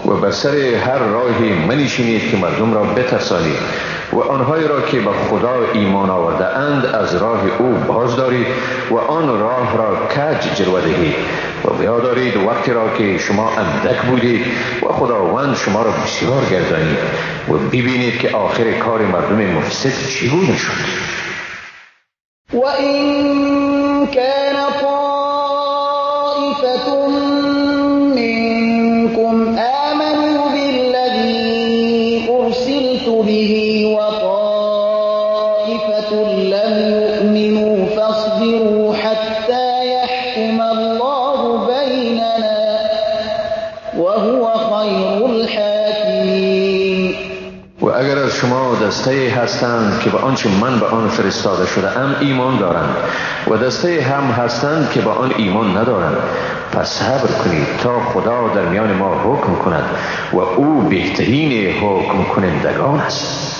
و بر سر هر راهی منشینید که مردم را بترسانید و آنهایی را که به خدا ایمان آورده اند از راه او باز دارید و آن راه را کج جلوه دهید و بیادارید وقتی را که شما اندک بودید و خداوند شما را بسیار گردانید و ببینید که آخر کار مردم مفسد چگونه شد. و این وطائفة لم يؤمنوا فاصبروا حتى يحكم الله بيننا وهو خير الحاكمين. و اگر از شما دسته هستند که به آنچه من به آن فرستاده شده ام ایمان دارند و دسته هم هستند که به آن ایمان ندارند، پس صبر کنید تا خدا در میان ما حکم کند و او بهترین حکم کنندگان است.